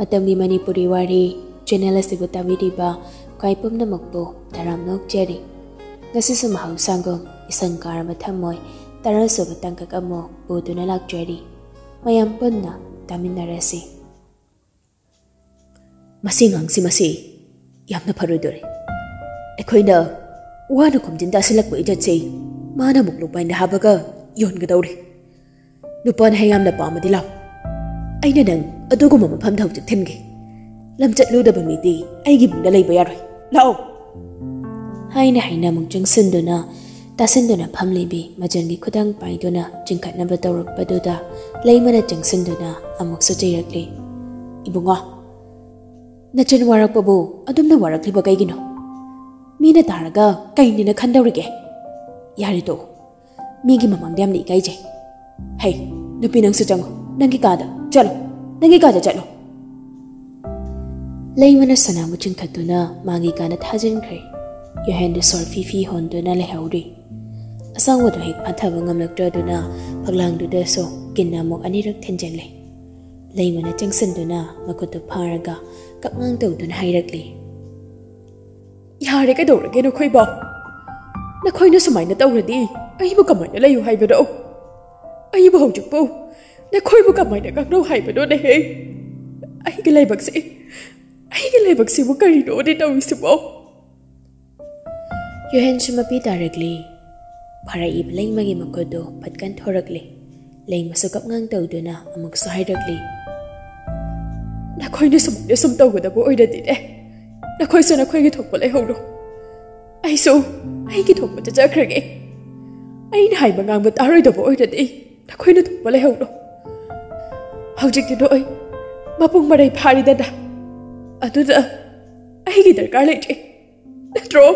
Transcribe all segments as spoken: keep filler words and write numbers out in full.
ꯃꯇꯝꯒꯤ ꯃꯅꯤꯄꯨꯔꯤ ꯋꯥꯔꯤ ꯆꯦꯅꯦꯜ ꯑꯁꯤꯕꯨ ꯇꯥꯕꯤꯔꯤꯕ ꯈ꯭ꯋꯥꯏ ꯄꯨꯝꯅꯃꯛꯄꯨ ꯇꯔꯥꯝꯅ ꯑꯣꯛꯆꯔꯤ꯫ ꯉꯁꯤꯁꯨ ꯃꯍꯧꯁꯥꯒꯨꯝ ꯏꯁꯪ ꯀꯥꯔꯕ ꯊꯝꯃꯣꯏ ꯇꯔꯥꯁꯨꯕ ꯇꯥꯡꯀꯛ ꯑꯃ ꯄꯨꯗꯨꯅ ꯂꯥꯛꯆꯔꯤ꯫ ꯃꯌꯥꯝ ꯄꯨꯟꯅ ꯇꯥꯃꯤꯟꯅꯔꯁꯤ꯫ ꯃꯁꯤ ꯑꯉꯥꯡꯁꯤ ꯃꯁꯤ ꯌꯥꯝꯅ ꯐꯔꯣꯏꯗꯣꯔꯦ꯫ ꯑꯩꯈꯣꯏꯅ ꯋꯥꯅ ꯈꯣꯝꯖꯤꯟ ꯇꯥꯁꯤꯜꯂꯛꯄ ꯏꯖꯠꯁꯦ ꯃꯥꯅ ꯑꯃꯨꯛ ꯂꯨꯄꯥꯏꯅ ꯍꯥꯞꯄꯒ ꯌꯣꯟꯒꯗꯧꯔꯦ꯫ ꯅꯨꯄꯥꯅ ꯍꯦꯛ ꯌꯥꯝꯅ ꯄꯥꯝꯃꯗꯤ ꯂꯥꯎ, ꯑꯩꯅ ꯅꯪ ꯑꯗꯨꯒꯨꯝꯕ ꯃꯐꯝꯗ ꯍꯧꯖꯤꯛ ꯊꯤꯟꯒꯦ꯫ ꯂꯝꯆꯠ ꯂꯨꯗꯕ ꯃꯤꯗꯤ ꯑꯩꯒꯤ ꯏꯃꯨꯡꯗ ꯂꯩꯕ ꯌꯥꯔꯣꯏ꯫ ꯂꯥꯛꯑꯣ꯫ ꯍꯥꯏꯅ ꯍꯥꯏꯅ ꯑꯃꯨꯛ ꯆꯪꯁꯤꯟꯗꯨꯅ ꯇꯥꯁꯤꯟꯗꯨꯅ ꯐꯝꯂꯤꯕꯤ ꯃꯖꯟꯒꯤ ꯈꯨꯗꯥꯡ ꯄꯥꯏꯗꯨꯅ ꯆꯤꯡꯈꯠꯅꯕ ꯇꯧꯔꯛꯄꯗꯨꯗ ꯂꯩꯃꯅ ꯆꯪꯁꯤꯟꯗꯨꯅ ꯑꯃꯨꯛꯁꯨ ꯆꯩꯔꯛꯂꯤ꯫ "ꯏꯕꯨꯡꯉꯣ, ꯅꯆꯤꯟ ꯋꯥꯔꯛꯄꯕꯨ ꯑꯗꯨꯝꯅ ꯋꯥꯔꯛꯂꯤꯕ ꯀꯩꯒꯤꯅꯣ? ꯃꯤꯅ ꯇꯥꯔꯒ ꯀꯩꯅꯦꯅ ꯈꯟꯗꯧꯔꯤꯒꯦ? ꯌꯥꯔꯦ ꯇꯣꯛꯑꯣ, ꯃꯤꯒꯤ ꯃꯃꯥꯡꯗ ꯌꯥꯝꯅ ꯏꯀꯥꯏꯖꯩ꯫ ꯍꯩ, ꯅꯨꯄꯤ ꯅꯪꯁꯨ ꯆꯪꯉꯣ, ꯅꯪꯒꯤ ꯀꯥꯗ ꯆꯠꯂꯣ, ꯅꯪꯒꯤ ꯀꯥꯗ ꯆꯠꯂꯣ꯫" ꯂꯩꯃꯅ ꯁꯅꯥꯕꯨ ꯆꯤꯡꯈꯠꯇꯨꯅ ꯃꯥꯒꯤ ꯀꯥꯗ ꯊꯥꯖꯤꯟꯈ꯭ꯔꯦ꯫ ꯌꯨꯍꯦꯟꯗꯨ ꯁꯣꯔ ꯐꯤ ꯐꯤ ꯍꯣꯟꯗꯨꯅ ꯂꯩꯍꯧꯔꯤ꯫ ꯑꯁꯪꯕꯗꯨ ꯍꯦꯛ ꯐꯥꯊꯕ ꯉꯝꯂꯛꯇ꯭ꯔꯗꯨꯅ ꯐꯛꯂꯥꯡꯗꯨꯗꯁꯨ ꯀꯤꯟꯅ ꯑꯃꯨꯛ ꯑꯅꯤꯔꯛ ꯊꯤꯟꯖꯤꯜꯂꯦ꯫ ꯂꯩꯃꯅ ꯆꯪꯁꯤꯟꯗꯨꯅ ꯃꯈꯨꯠꯇꯨ ꯐꯥꯔꯒ ꯀꯞꯉꯥꯡ ꯇꯧꯗꯨꯅ ꯍꯥꯏꯔꯛꯂꯤ꯫ "ꯌꯥꯔꯦ, ꯀꯩꯗꯧꯔꯒꯦ ꯅꯈꯣꯏꯕꯣ? ꯅꯈꯣꯏꯅ ꯁꯨꯃꯥꯏꯅ ꯇꯧꯔꯗꯤ ꯑꯩꯕꯨ ꯀꯃꯥꯏꯅ ꯂꯩꯌꯨ ꯍꯥꯏꯕꯅꯣ? ꯑꯩꯕꯨ ꯍꯧꯖꯤꯛꯄꯨ ꯅꯈꯣꯏꯕꯨ ꯀꯃꯥꯏꯅ ꯉꯥꯡꯅꯧ ꯍꯥꯏꯕꯅꯣꯅꯦꯍꯦ? ꯑꯩꯒꯤ ꯂꯥꯏꯕꯛꯁꯦ, ꯑꯩꯒꯤ ꯂꯥꯏꯕꯛꯁꯤꯕꯨ ꯀꯔꯤꯅꯣꯅꯦ ꯇꯧꯔꯤꯁꯤꯕꯣ?" ꯌꯨꯍꯦꯟꯁꯨ ꯃꯄꯤ ꯇꯥꯔꯛꯂꯤ꯫ ꯐꯥꯔꯛꯏꯕ ꯂꯩꯃꯒꯤ ꯃꯈꯨꯠꯇꯨ ꯐꯠꯀꯟ ꯊꯣꯔꯛꯂꯤ꯫ ꯂꯩꯃꯁꯨ ꯀꯞꯉꯥꯡ ꯇꯧꯗꯨꯅ ꯑꯃꯨꯛꯁꯨ ꯍꯥꯏꯔꯛꯂꯤ꯫ "ꯅꯈꯣꯏꯅ ꯁꯨꯃꯥꯏꯅ ꯁꯨꯝ ꯇꯧꯒꯗꯕ ꯑꯣꯏꯔꯗꯤꯅꯦ, ꯅꯈꯣꯏꯁꯨ ꯅꯈꯣꯏꯒꯤ ꯊꯣꯛꯄ ꯂꯩꯍꯧꯔꯣ꯫ ꯑꯩꯁꯨ ꯑꯩꯒꯤ ꯊꯣꯛꯄ ꯆꯠꯆꯈ꯭ꯔꯒꯦ꯫ ꯑꯩꯅ ꯍꯥꯏꯕ ꯉꯥꯡꯕ ꯇꯥꯔꯣꯏꯗꯕ ꯑꯣꯏꯔꯗꯤ ꯅꯈꯣꯏꯅ ꯊꯣꯛꯄ ꯂꯩꯍꯧꯔꯣ꯫ ꯍꯧꯖꯤꯛꯇꯤ ꯅꯣꯏ ꯃꯄꯨꯡ ꯃꯔꯩ ꯐꯥꯔꯤꯗꯅ꯫ ꯑꯗꯨꯗ ꯑꯩꯒꯤ ꯗꯔꯀꯥꯔ ꯂꯩꯇ꯭ꯔꯦ, ꯅꯠꯇ꯭ꯔꯣ?"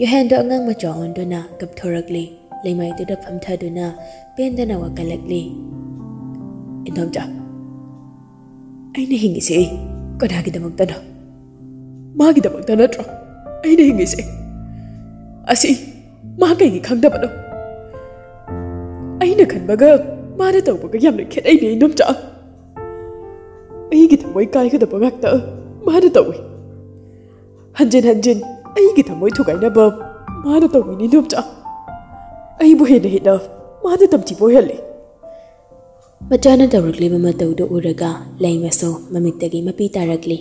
ꯌꯨꯍꯦꯟꯗꯣ ꯑꯉꯥꯡ ꯃꯆꯥ ꯑꯣꯟꯗꯨꯅ ꯀꯞꯊꯣꯔꯛꯂꯤ꯫ ꯂꯩꯃꯥꯏꯗꯨꯗ ꯐꯝꯊꯗꯨꯅ ꯄꯦꯟꯗꯅ ꯋꯥꯀꯠꯂꯛꯂꯤ꯫ "ꯏꯟꯗꯣꯝꯆꯥ, ꯑꯩꯅ ꯍꯤꯡꯉꯤꯁꯦ ꯀꯅꯥꯒꯤꯗꯃꯛꯇꯅꯣ? ꯃꯥꯒꯤꯗꯃꯛꯇ ꯅꯠꯇ꯭ꯔꯣ ꯑꯩꯅ ꯍꯤꯡꯉꯤꯁꯦ? ꯑꯁꯤ ꯃꯥ ꯀꯩꯒꯤ ꯈꯪꯗꯕꯅꯣ? ꯑꯩꯅ ꯈꯟꯕꯒ ꯃꯥꯅ ꯇꯧꯕꯒ ꯌꯥꯝꯅ ꯈꯦꯠꯅꯩꯅꯦ, ꯏꯟꯗꯣꯝꯆꯥ꯫ ꯑꯩꯒꯤ ꯊꯃꯣꯏ ꯀꯥꯏꯒꯗꯕ ꯉꯥꯛꯇ ꯃꯥꯅ ꯇꯧꯏ꯫ ꯍꯟꯖꯤꯟ ꯍꯟꯖꯤꯟ ꯑꯩꯒꯤ ꯊꯃꯣꯏ ꯊꯨꯒꯥꯏꯅꯕ ꯃꯥꯅ ꯇꯧꯏꯅꯤ, ꯏꯗꯣꯝꯆꯥ꯫ ꯑꯩꯕꯨ ꯍꯦꯟꯅ ꯍꯦꯟꯅ ꯃꯥꯅ ꯇꯝꯊꯤꯕ ꯑꯣꯏꯍꯜꯂꯤ꯫ ꯃꯆꯥꯅ ꯇꯧꯔꯛꯂꯤꯕ ꯃꯇꯧꯗꯨ ꯎꯔꯒ ꯂꯩꯃꯁꯨ ꯃꯃꯤꯠꯇꯒꯤ ꯃꯄꯤ ꯇꯥꯔꯛꯂꯤ꯫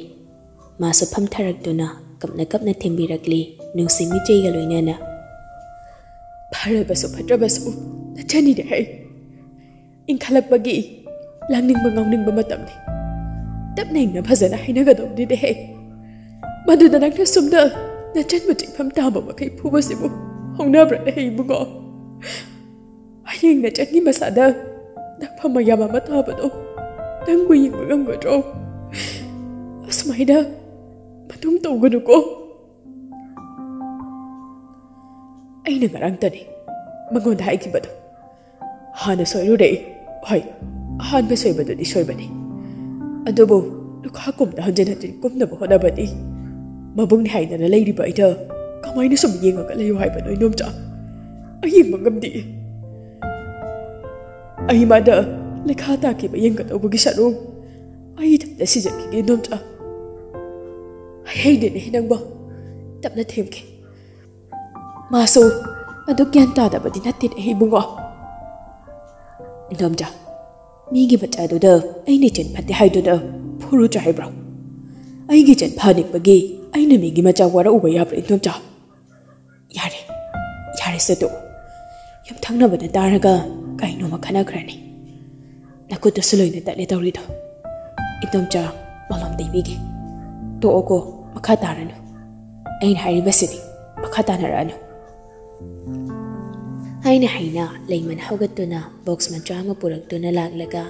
ꯃꯥꯁꯨ ꯐꯝꯊꯔꯛꯇꯨꯅ ꯀꯞꯅ ꯀꯞꯅ ꯊꯦꯝꯕꯤꯔꯛꯂꯤ, ꯅꯨꯡꯁꯤ ꯃꯤꯠꯆꯩꯒ ꯂꯣꯏꯅꯅ꯫ ꯐꯔꯕꯁꯨ ꯐꯠꯇ꯭ꯔꯕꯁꯨ ꯅꯆꯟꯅꯤꯅꯦ ꯍꯦ꯫ ꯏꯟꯈꯠꯂꯛꯄꯒꯤ ꯂꯥꯡꯅꯤꯡꯕ ꯉꯥꯎꯅꯤꯡꯕ ꯃꯇꯝꯅꯤ꯫ ꯇꯞꯅ ꯏꯪꯅ ꯐꯖꯅ ꯍꯥꯏꯅꯒꯗꯧꯅꯤꯅꯦ ꯍꯦ꯫ ꯃꯗꯨꯗ ꯅꯪꯅ ꯁꯨꯝꯗ ꯅꯆꯟꯕꯨ ꯆꯤꯡꯐꯝ ꯇꯥꯕ ꯃꯈꯩ ꯐꯨꯕꯁꯤꯕꯨ ꯍꯧꯅꯕ꯭ꯔꯅꯦ ꯍꯦ ꯏꯕꯨꯡꯉꯣ? ꯍꯌꯦꯡ ꯅꯆꯟꯒꯤ ꯃꯁꯥꯗ ꯅꯪꯐꯝ ꯃꯌꯥꯝ ꯑꯃ ꯇꯥꯕꯗꯣ ꯅꯪꯕꯨ ꯌꯦꯡꯕ ꯉꯝꯒꯗ꯭ꯔꯣ? ꯑꯁꯨꯃꯥꯏꯅ ꯃꯇꯨꯡ ꯇꯧꯒꯅꯨꯀꯣ꯫ ꯑꯩꯅ ꯉꯔꯥꯡꯇꯅꯤ ꯃꯉꯣꯟꯗ ꯍꯥꯏꯈꯤꯕꯗꯣ꯫ ꯍꯥꯟꯅ ꯁꯣꯏꯔꯨꯔꯦ꯫ ꯍꯣꯏ, ꯑꯍꯥꯟꯕ ꯁꯣꯏꯕꯗꯨꯗꯤ ꯁꯣꯏꯕꯅꯤ꯫ ꯑꯗꯨꯕꯨ ꯂꯨꯈꯥ ꯀꯨꯝꯅ ꯍꯟꯖꯤꯟ ꯍꯟꯖꯤꯟ ꯀꯨꯝꯅꯕ ꯍꯣꯠꯅꯕꯗꯤ ꯃꯕꯨꯡꯅꯤ ꯍꯥꯏꯗꯅ ꯂꯩꯔꯤꯕ ꯑꯩꯅ ꯀꯃꯥꯏꯅ ꯁꯨꯝ ꯌꯦꯡꯉꯒ ꯂꯩꯌꯨ ꯍꯥꯏꯕꯅꯣ, ꯏꯗꯣꯝꯆꯥ? ꯑꯩ ꯌꯦꯡꯕ ꯉꯝꯗꯦ꯫ ꯑꯩ ꯃꯥꯗ ꯂꯩꯈꯥ ꯇꯥꯈꯤꯕ ꯌꯦꯡꯒꯗꯧꯕꯒꯤ ꯁꯔꯨꯛ ꯑꯩ ꯏꯊꯟꯇ ꯁꯤꯖꯈꯤꯒꯦ, ꯏꯗꯣꯝꯆꯥ꯫ ꯍꯌꯦꯡꯗꯤꯅꯦ ꯅꯪꯕꯣ ꯇꯞꯅ ꯊꯦꯝꯒꯦ꯫ ꯃꯥꯁꯨ ꯑꯗꯨ ꯒ꯭ꯌꯥꯟ ꯇꯥꯗꯕꯗꯤ ꯅꯠꯇꯦꯅꯦ ꯏꯕꯨꯡꯉꯣ꯫ ꯏꯗꯣꯝꯆꯥ, ꯃꯤꯒꯤ ꯃꯆꯥꯗꯨꯗ ꯑꯩꯅ ꯏꯆꯟ ꯐꯠꯇꯦ ꯍꯥꯏꯗꯨꯅ ꯐꯨꯔꯨ ꯆꯥꯏꯕ꯭ꯔꯣ? ꯑꯩꯒꯤ ꯏꯆꯟ ꯐꯅꯤꯡꯕꯒꯤ ꯑꯩꯅ ꯃꯤꯒꯤ ꯃꯆꯥ ꯋꯥꯔꯛꯎꯕ ꯌꯥꯕ꯭ꯔꯥ, ꯏꯗꯣꯝꯆꯥ? ꯌꯥꯔꯦ, ꯌꯥꯔꯦꯁꯦ ꯇꯣꯛꯑꯣ꯫ ꯌꯨꯝꯊꯪꯅꯕꯅ ꯇꯥꯔꯒ ꯀꯩꯅꯣꯃ ꯈꯟꯅꯈ꯭ꯔꯅꯤ꯫ ꯅꯈꯨꯠꯇꯁꯨ ꯂꯣꯏꯅ ꯇꯠꯂꯦ ꯇꯧꯔꯤꯗꯣ꯫ ꯏꯗꯣꯝꯆꯥ, ꯃꯣꯂꯣꯝ ꯇꯩꯕꯤꯒꯦ꯫ ꯇꯣꯛꯑꯣꯀꯣ, ꯃꯈꯥ ꯇꯥꯔꯅꯨ꯫ ꯑꯩꯅ ꯍꯥꯏꯔꯤꯕꯁꯤꯗꯤ ꯃꯈꯥ ꯇꯥꯅꯔꯛꯑꯅꯨ꯫ ꯍꯥꯏꯅ ꯍꯥꯏꯅ ꯂꯩꯃꯅ ꯍꯧꯒꯠꯇꯨꯅ ꯕꯣꯛꯁ ꯃꯆꯥ ꯑꯃ ꯄꯨꯔꯛꯇꯨꯅ ꯂꯥꯛꯂꯒ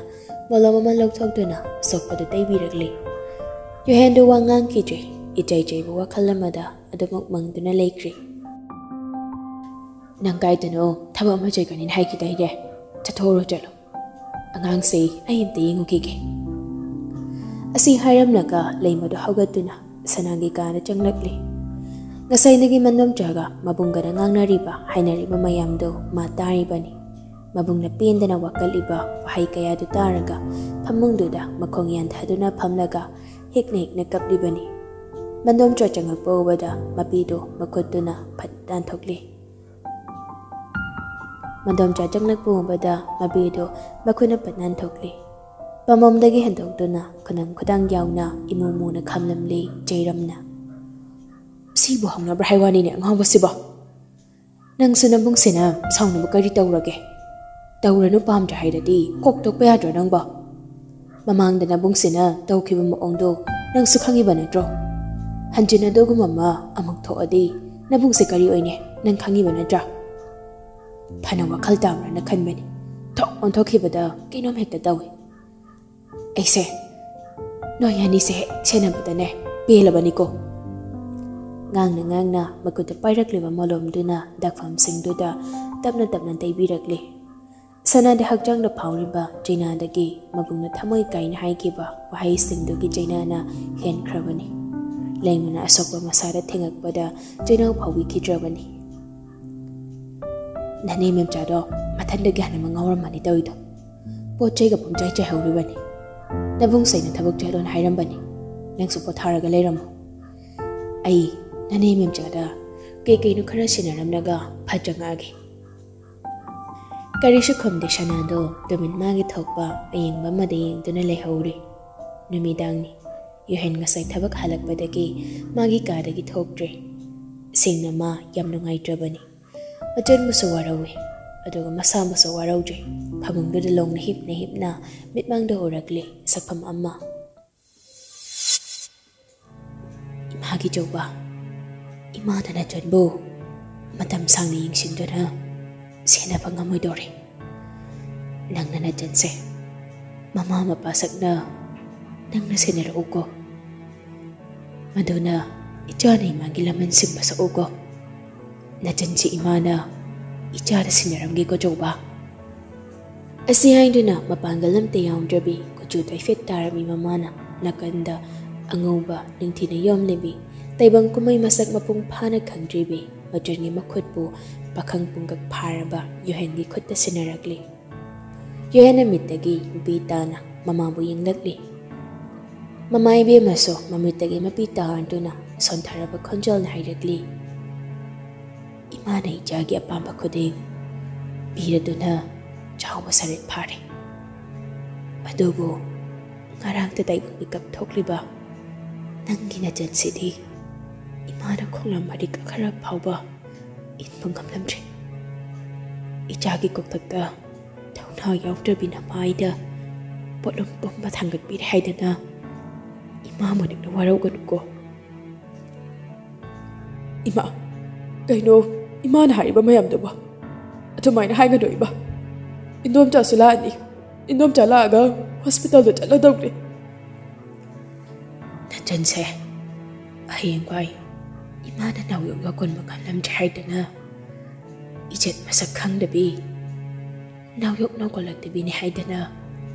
ꯃꯣꯂꯣꯝ ꯑꯃ ꯂꯧꯊꯣꯛꯇꯨꯅ ꯑꯁꯣꯛꯄꯗꯨ ꯇꯩꯕꯤꯔꯛꯂꯤ꯫ ꯌꯨꯍꯦꯟꯗꯨ ꯋꯥ ꯉꯥꯡꯈꯤꯗ꯭ꯔꯦ꯫ ꯏꯆꯩ ꯆꯩꯕ ꯋꯥꯈꯜ ꯑꯃꯗ ꯑꯗꯨꯃꯛ ꯃꯪꯗꯨꯅ ꯂꯩꯈ꯭ꯔꯤ꯫ "ꯅꯪ ꯀꯥꯏꯗꯅꯣ ꯊꯕꯛ ꯑꯃ ꯆꯠꯀꯅꯤꯅ ꯍꯥꯏꯈꯤꯗꯥꯏꯅꯦ? ꯆꯠꯊꯣꯛꯎꯔꯣ, ꯆꯠꯂꯣ꯫ ꯑꯉꯥꯡꯁꯦ ꯑꯩ ꯑꯝꯇ ꯌꯦꯡꯉꯨꯈꯤꯒꯦ꯫" ꯑꯁꯤ ꯍꯥꯏꯔꯝꯂꯒ ꯂꯩꯃꯗꯨ ꯍꯧꯒꯠꯇꯨꯅ ꯁꯅꯥꯒꯤ ꯀꯥꯗ ꯆꯪꯂꯛꯂꯤ꯫ ꯉꯁꯥꯏꯗꯒꯤ ꯃꯟꯗꯣꯝꯆꯥꯒ ꯃꯕꯨꯡꯒꯅ ꯉꯥꯡꯅꯔꯤꯕ ꯍꯥꯏꯅꯔꯤꯕ ꯃꯌꯥꯝꯗꯨ ꯃꯥ ꯇꯥꯔꯤꯕꯅꯤ꯫ ꯃꯕꯨꯡꯅ ꯄꯦꯟꯗꯅ ꯋꯥꯀꯠꯂꯤꯕ ꯋꯥꯍꯩ ꯀꯌꯥꯗꯨ ꯇꯥꯔꯒ ꯐꯃꯨꯡꯗꯨꯗ ꯃꯈꯣꯡ ꯌꯥꯟꯊꯗꯨꯅ ꯐꯝꯂꯒ ꯍꯤꯛꯅ ꯍꯤꯛꯅ ꯀꯞꯂꯤꯕꯅꯤ꯫ ꯃꯗꯣꯝꯆꯥ ꯆꯪꯂꯛꯄ ꯎꯕꯗ ꯃꯄꯤꯗꯨ ꯃꯈꯨꯠꯇꯨꯅ ꯐꯠ ꯅꯥꯟꯊꯣꯛꯂꯤ꯫ ꯃꯗꯣꯝꯆꯥ ꯆꯪꯂꯛꯄ ꯎꯕꯗ ꯃꯄꯤꯗꯨ ꯃꯈꯨꯠꯅ ꯐꯠ ꯅꯥꯟꯊꯣꯛꯂꯤ꯫ ꯄꯥꯝꯕꯣꯝꯗꯒꯤ ꯍꯦꯟꯗꯣꯛꯇꯨꯅ ꯈꯨꯅꯝ ꯈꯨꯗꯥꯡ ꯌꯥꯎꯅ ꯏꯃꯨ ꯃꯨꯅ ꯈꯥꯝꯂꯝꯂꯤ ꯆꯩꯔꯝꯅ꯫ "ꯁꯤꯕꯨ ꯍꯧꯅꯕ꯭ꯔꯥ ꯍꯥꯏ ꯋꯥꯅꯤꯅꯦ ꯑꯉꯥꯎꯕꯁꯤꯕꯣ꯫ ꯅꯪꯁꯨ ꯅꯕꯨꯡꯁꯤꯅ ꯁꯥꯎꯅꯕ ꯀꯔꯤ ꯇꯧꯔꯒꯦ? ꯇꯧꯔꯅꯨ ꯄꯥꯝꯗ꯭ꯔꯦ ꯍꯥꯏꯔꯗꯤ ꯀꯣꯛ ꯇꯣꯛꯄ ꯌꯥꯗ꯭ꯔꯣ ꯅꯪꯕꯣ? ꯃꯃꯥꯡꯗ ꯅꯕꯨꯡꯁꯤꯅ ꯇꯧꯈꯤꯕ ꯃꯑꯣꯡꯗꯣ ꯅꯪꯁꯨ ꯈꯪꯉꯤꯕ ꯅꯠꯇ꯭ꯔꯣ? ꯍꯟꯖꯤꯟ ꯑꯗꯨꯒꯨꯝꯕ ꯑꯃ ꯑꯃꯨꯛ ꯊꯣꯛꯑꯗꯤ ꯅꯕꯨꯡꯁꯦ ꯀꯔꯤ ꯑꯣꯏꯅꯤ ꯅꯪ ꯈꯪꯉꯤꯕ ꯅꯠꯇ꯭ꯔꯥ?" ꯐꯅ ꯋꯥꯈꯜ ꯇꯥꯕ꯭ꯔꯅ ꯈꯟꯕꯅꯤ꯫ ꯊꯣꯛ ꯑꯣꯟꯊꯣꯛꯈꯤꯕꯗ ꯀꯩꯅꯣꯝ ꯍꯦꯛꯇ ꯇꯧꯏ꯫ "ꯑꯩꯁꯦ ꯅꯣꯏ ꯑꯅꯤꯁꯦ ꯍꯦꯛ ꯁꯦꯟꯅꯕꯗꯅꯦ ꯄꯦꯜꯂꯕꯅꯤꯀꯣ꯫" ꯉꯥꯡꯅ ꯉꯥꯡꯅ ꯃꯈꯨꯠꯇ ꯄꯥꯏꯔꯛꯂꯤꯕ ꯃꯣꯂꯣꯝꯗꯨꯅ ꯗꯥꯛꯐꯝꯁꯤꯡꯗꯨꯗ ꯇꯞꯅ ꯇꯞꯅ ꯇꯩꯕꯤꯔꯛꯂꯤ꯫ ꯁꯅꯥꯗ ꯍꯛꯆꯥꯡꯗ ꯐꯥꯎꯔꯤꯕ ꯆꯩꯅꯥꯗꯒꯤ ꯃꯕꯨꯡꯅ ꯊꯃꯣꯏ ꯀꯥꯏꯅ ꯍꯥꯏꯈꯤꯕ ꯋꯥꯍꯩꯁꯤꯡꯗꯨꯒꯤ ꯆꯩꯅꯥꯅ ꯍꯦꯟꯈ꯭ꯔꯕꯅꯤ꯫ ꯂꯩꯃꯅ ꯑꯁꯣꯛꯄ ꯃꯁꯥꯗ ꯊꯦꯡꯉꯛꯄꯗ ꯆꯩꯅꯥꯎ ꯐꯥꯎꯕꯤꯈꯤꯗ꯭ꯔꯕꯅꯤ꯫ "ꯅꯅꯦ ꯃꯦꯝꯆꯥꯗꯣ ꯃꯊꯟꯗꯒꯤ ꯍꯥꯟꯅ ꯉꯥꯎꯔꯝꯃꯅꯤ ꯇꯧꯔꯤꯗꯣ꯫ ꯄꯣꯠ ꯆꯩꯒ ꯄꯨꯡꯆꯥꯏ ꯆꯥꯏꯍꯧꯔꯤꯕꯅꯤ꯫ ꯅꯕꯨꯡꯁꯩꯅ ꯊꯕꯛ ꯆꯠꯂꯣꯅ ꯍꯥꯏꯔꯝꯕꯅꯤ꯫ ꯅꯪꯁꯨ ꯄꯣꯊꯥꯔꯒ ꯂꯩꯔꯝꯃꯣ꯫ ꯑꯩ ꯅꯅꯦ ꯃꯦꯝꯆꯥꯗ ꯀꯩ ꯀꯩꯅꯣ ꯈꯔ ꯁꯤꯟꯅꯔꯝꯂꯒ ꯐꯠ ꯆꯪꯉꯛꯑꯒꯦ꯫" ꯀꯔꯤꯁꯨ ꯈꯨꯝꯗꯦ ꯁꯅꯥꯗꯣ ꯇꯨꯃꯤꯟ ꯃꯥꯒꯤ ꯊꯣꯛꯄ ꯑꯌꯦꯡꯕ ꯑꯃꯗ ꯌꯦꯡꯗꯨꯅ ꯂꯩꯍꯧꯔꯤ꯫ ꯅꯨꯃꯤꯗꯥꯡꯅꯤ꯫ ꯌꯨꯍꯦꯟ ꯉꯁꯥꯏ ꯊꯕꯛ ꯍꯜꯂꯛꯄꯗꯒꯤ ꯃꯥꯒꯤ ꯀꯥꯗꯒꯤ ꯊꯣꯛꯇ꯭ꯔꯤ꯫ ꯁꯦꯡꯅ ꯃꯥ ꯌꯥꯝ ꯅꯨꯡꯉꯥꯏꯇ꯭ꯔꯕꯅꯤ꯫ ꯃꯆꯟꯕꯨꯁꯨ ꯋꯥꯔꯧꯏ, ꯑꯗꯨꯒ ꯃꯁꯥꯕꯨꯁꯨ ꯋꯥꯔꯧꯗ꯭ꯔꯤ꯫ ꯐꯃꯨꯡꯗꯨꯗ ꯂꯣꯡꯅ ꯍꯤꯞꯅ ꯍꯤꯞꯅ ꯃꯤꯠꯃꯥꯡꯗ ꯎꯔꯛꯂꯤ ꯁꯛꯐꯝ ꯑꯃ꯫ "ꯏꯃꯥꯒꯤ ꯆꯧꯕ, ꯏꯃꯥꯅ ꯅꯆꯟꯕꯨ ꯃꯇꯝ ꯁꯥꯡꯅ ꯌꯦꯡꯁꯤꯟꯗꯨꯅ ꯁꯦꯟꯅꯕ ꯉꯝꯃꯣꯏꯗꯧꯔꯦ꯫ ꯅꯪꯅ ꯅꯆꯟꯁꯦ ꯃꯃꯥ ꯃꯄꯥ ꯁꯛꯅ ꯅꯪꯅ ꯁꯦꯟꯅꯔꯛꯎꯀꯣ꯫ ꯃꯗꯨꯅ ꯏꯆꯥꯅ ꯏꯃꯥꯒꯤ ꯂꯃꯟ ꯁꯤꯟꯕ ꯁꯛꯎꯀꯣ꯫ ꯅꯆꯟꯁꯤ ꯏꯃꯥꯅ ꯏꯆꯥꯗ ꯁꯤꯟꯅꯔꯝꯒꯦꯀꯣ ꯆꯧꯕ꯫" ꯑꯁꯤ ꯍꯥꯏꯗꯨꯅ ꯃꯄꯥꯡꯒꯜ ꯑꯝꯇ ꯌꯥꯎꯗ꯭ꯔꯕꯤ ꯀꯨꯆꯨ ꯇꯩꯐꯦꯠ ꯇꯥꯔꯕꯤ ꯃꯃꯥꯅ ꯅꯥꯀꯟꯗ ꯑꯉꯧꯕ ꯅꯤꯡꯊꯤꯅ ꯌꯣꯝꯂꯤꯕꯤ ꯇꯥꯏꯕꯪ ꯀꯨꯝꯍꯩ ꯃꯁꯛ ꯃꯄꯨꯡ ꯐꯥꯅ ꯈꯪꯗ꯭ꯔꯤꯕꯤ ꯃꯆꯟꯒꯤ ꯃꯈꯨꯠꯄꯨ ꯄꯥꯈꯪ ꯄꯨꯡꯀꯛ ꯐꯥꯔꯕ ꯌꯨꯍꯦꯟꯒꯤ ꯈꯨꯠꯇ ꯁꯤꯟꯅꯔꯛꯂꯤ꯫ ꯌꯨꯍꯦꯟꯅ ꯃꯤꯠꯇꯒꯤ ꯃꯄꯤ ꯇꯥꯅ ꯃꯃꯥꯕꯨ ꯌꯦꯡꯂꯛꯂꯤ꯫ ꯃꯃꯥ ꯏꯕꯦꯝꯃꯁꯨ ꯃꯃꯤꯠꯇꯒꯤ ꯃꯄꯤ ꯇꯥꯍꯟꯗꯨꯅ ꯁꯣꯟꯊꯔꯕ ꯈꯣꯟꯖꯦꯜꯅ ꯍꯥꯏꯔꯛꯂꯤ, "ꯏꯃꯥꯅ ꯏꯆꯥꯒꯤ ꯑꯄꯥꯝꯕ ꯈꯨꯗꯤꯡ ꯄꯤꯔꯗꯨꯅ ꯆꯥꯎꯕ ꯁꯔꯦꯠ ꯐꯥꯔꯦ꯫ ꯑꯗꯨꯕꯨ ꯉꯔꯥꯡꯇ ꯇꯥꯏꯕꯪ ꯃꯤꯀꯞ ꯊꯣꯛꯂꯤꯕ ꯅꯪꯒꯤ ꯅꯆꯟꯁꯤꯗꯤ ꯏꯃꯥꯅ ꯈꯣꯡꯂꯝ ꯃꯔꯤꯛ ꯈꯔ ꯐꯥꯎꯕ ꯏꯟꯕ ꯉꯝꯂꯝꯗ꯭ꯔꯦ꯫ ꯏꯆꯥꯒꯤ ꯀꯣꯛꯊꯛꯇ ꯊꯧꯅꯥ ꯌꯥꯎꯗ꯭ꯔꯕꯤ ꯅꯃꯥꯏꯗ ꯄꯣꯠꯂꯨꯝ ꯄꯨꯝꯕ ꯊꯥꯡꯒꯠꯄꯤꯔꯦ ꯍꯥꯏꯗꯅ ꯏꯃꯥ ꯃꯅꯤꯡꯅ ꯋꯥꯔꯧꯒꯅꯨꯀꯣ꯫" "ꯏꯃꯥ, ꯀꯩꯅꯣ ꯏꯃꯥꯅ ꯍꯥꯏꯔꯤꯕ ꯃꯌꯥꯝꯗꯨꯕꯣ? ꯑꯗꯨꯃꯥꯏꯅ ꯍꯥꯏꯒꯅꯨ ꯏꯃꯥ꯫ ꯏꯟꯗꯣꯝꯆꯥꯁꯨ ꯂꯥꯛꯑꯅꯤ꯫ ꯏꯟꯗꯣꯝꯆꯥ ꯂꯥꯛꯑꯒ ꯍꯣꯁꯄꯤꯇꯥꯜꯗ ꯆꯠꯂꯗꯧꯅꯦ꯫" "ꯅꯆꯟꯁꯦ ꯍꯌꯦꯡꯋꯥꯏ ꯏꯃꯥꯅ ꯅꯥꯎꯌꯣꯛ ꯌꯣꯛꯀꯣꯟꯕ ꯉꯝꯂꯝꯗ꯭ꯔꯦ ꯍꯥꯏꯗꯅ, ꯏꯖꯠ ꯃꯁꯛ ꯈꯪꯗꯕꯤ, ꯅꯥꯎꯌꯣꯛ ꯅꯧꯒꯠꯂꯛꯇꯕꯤꯅꯤ ꯍꯥꯏꯗꯅ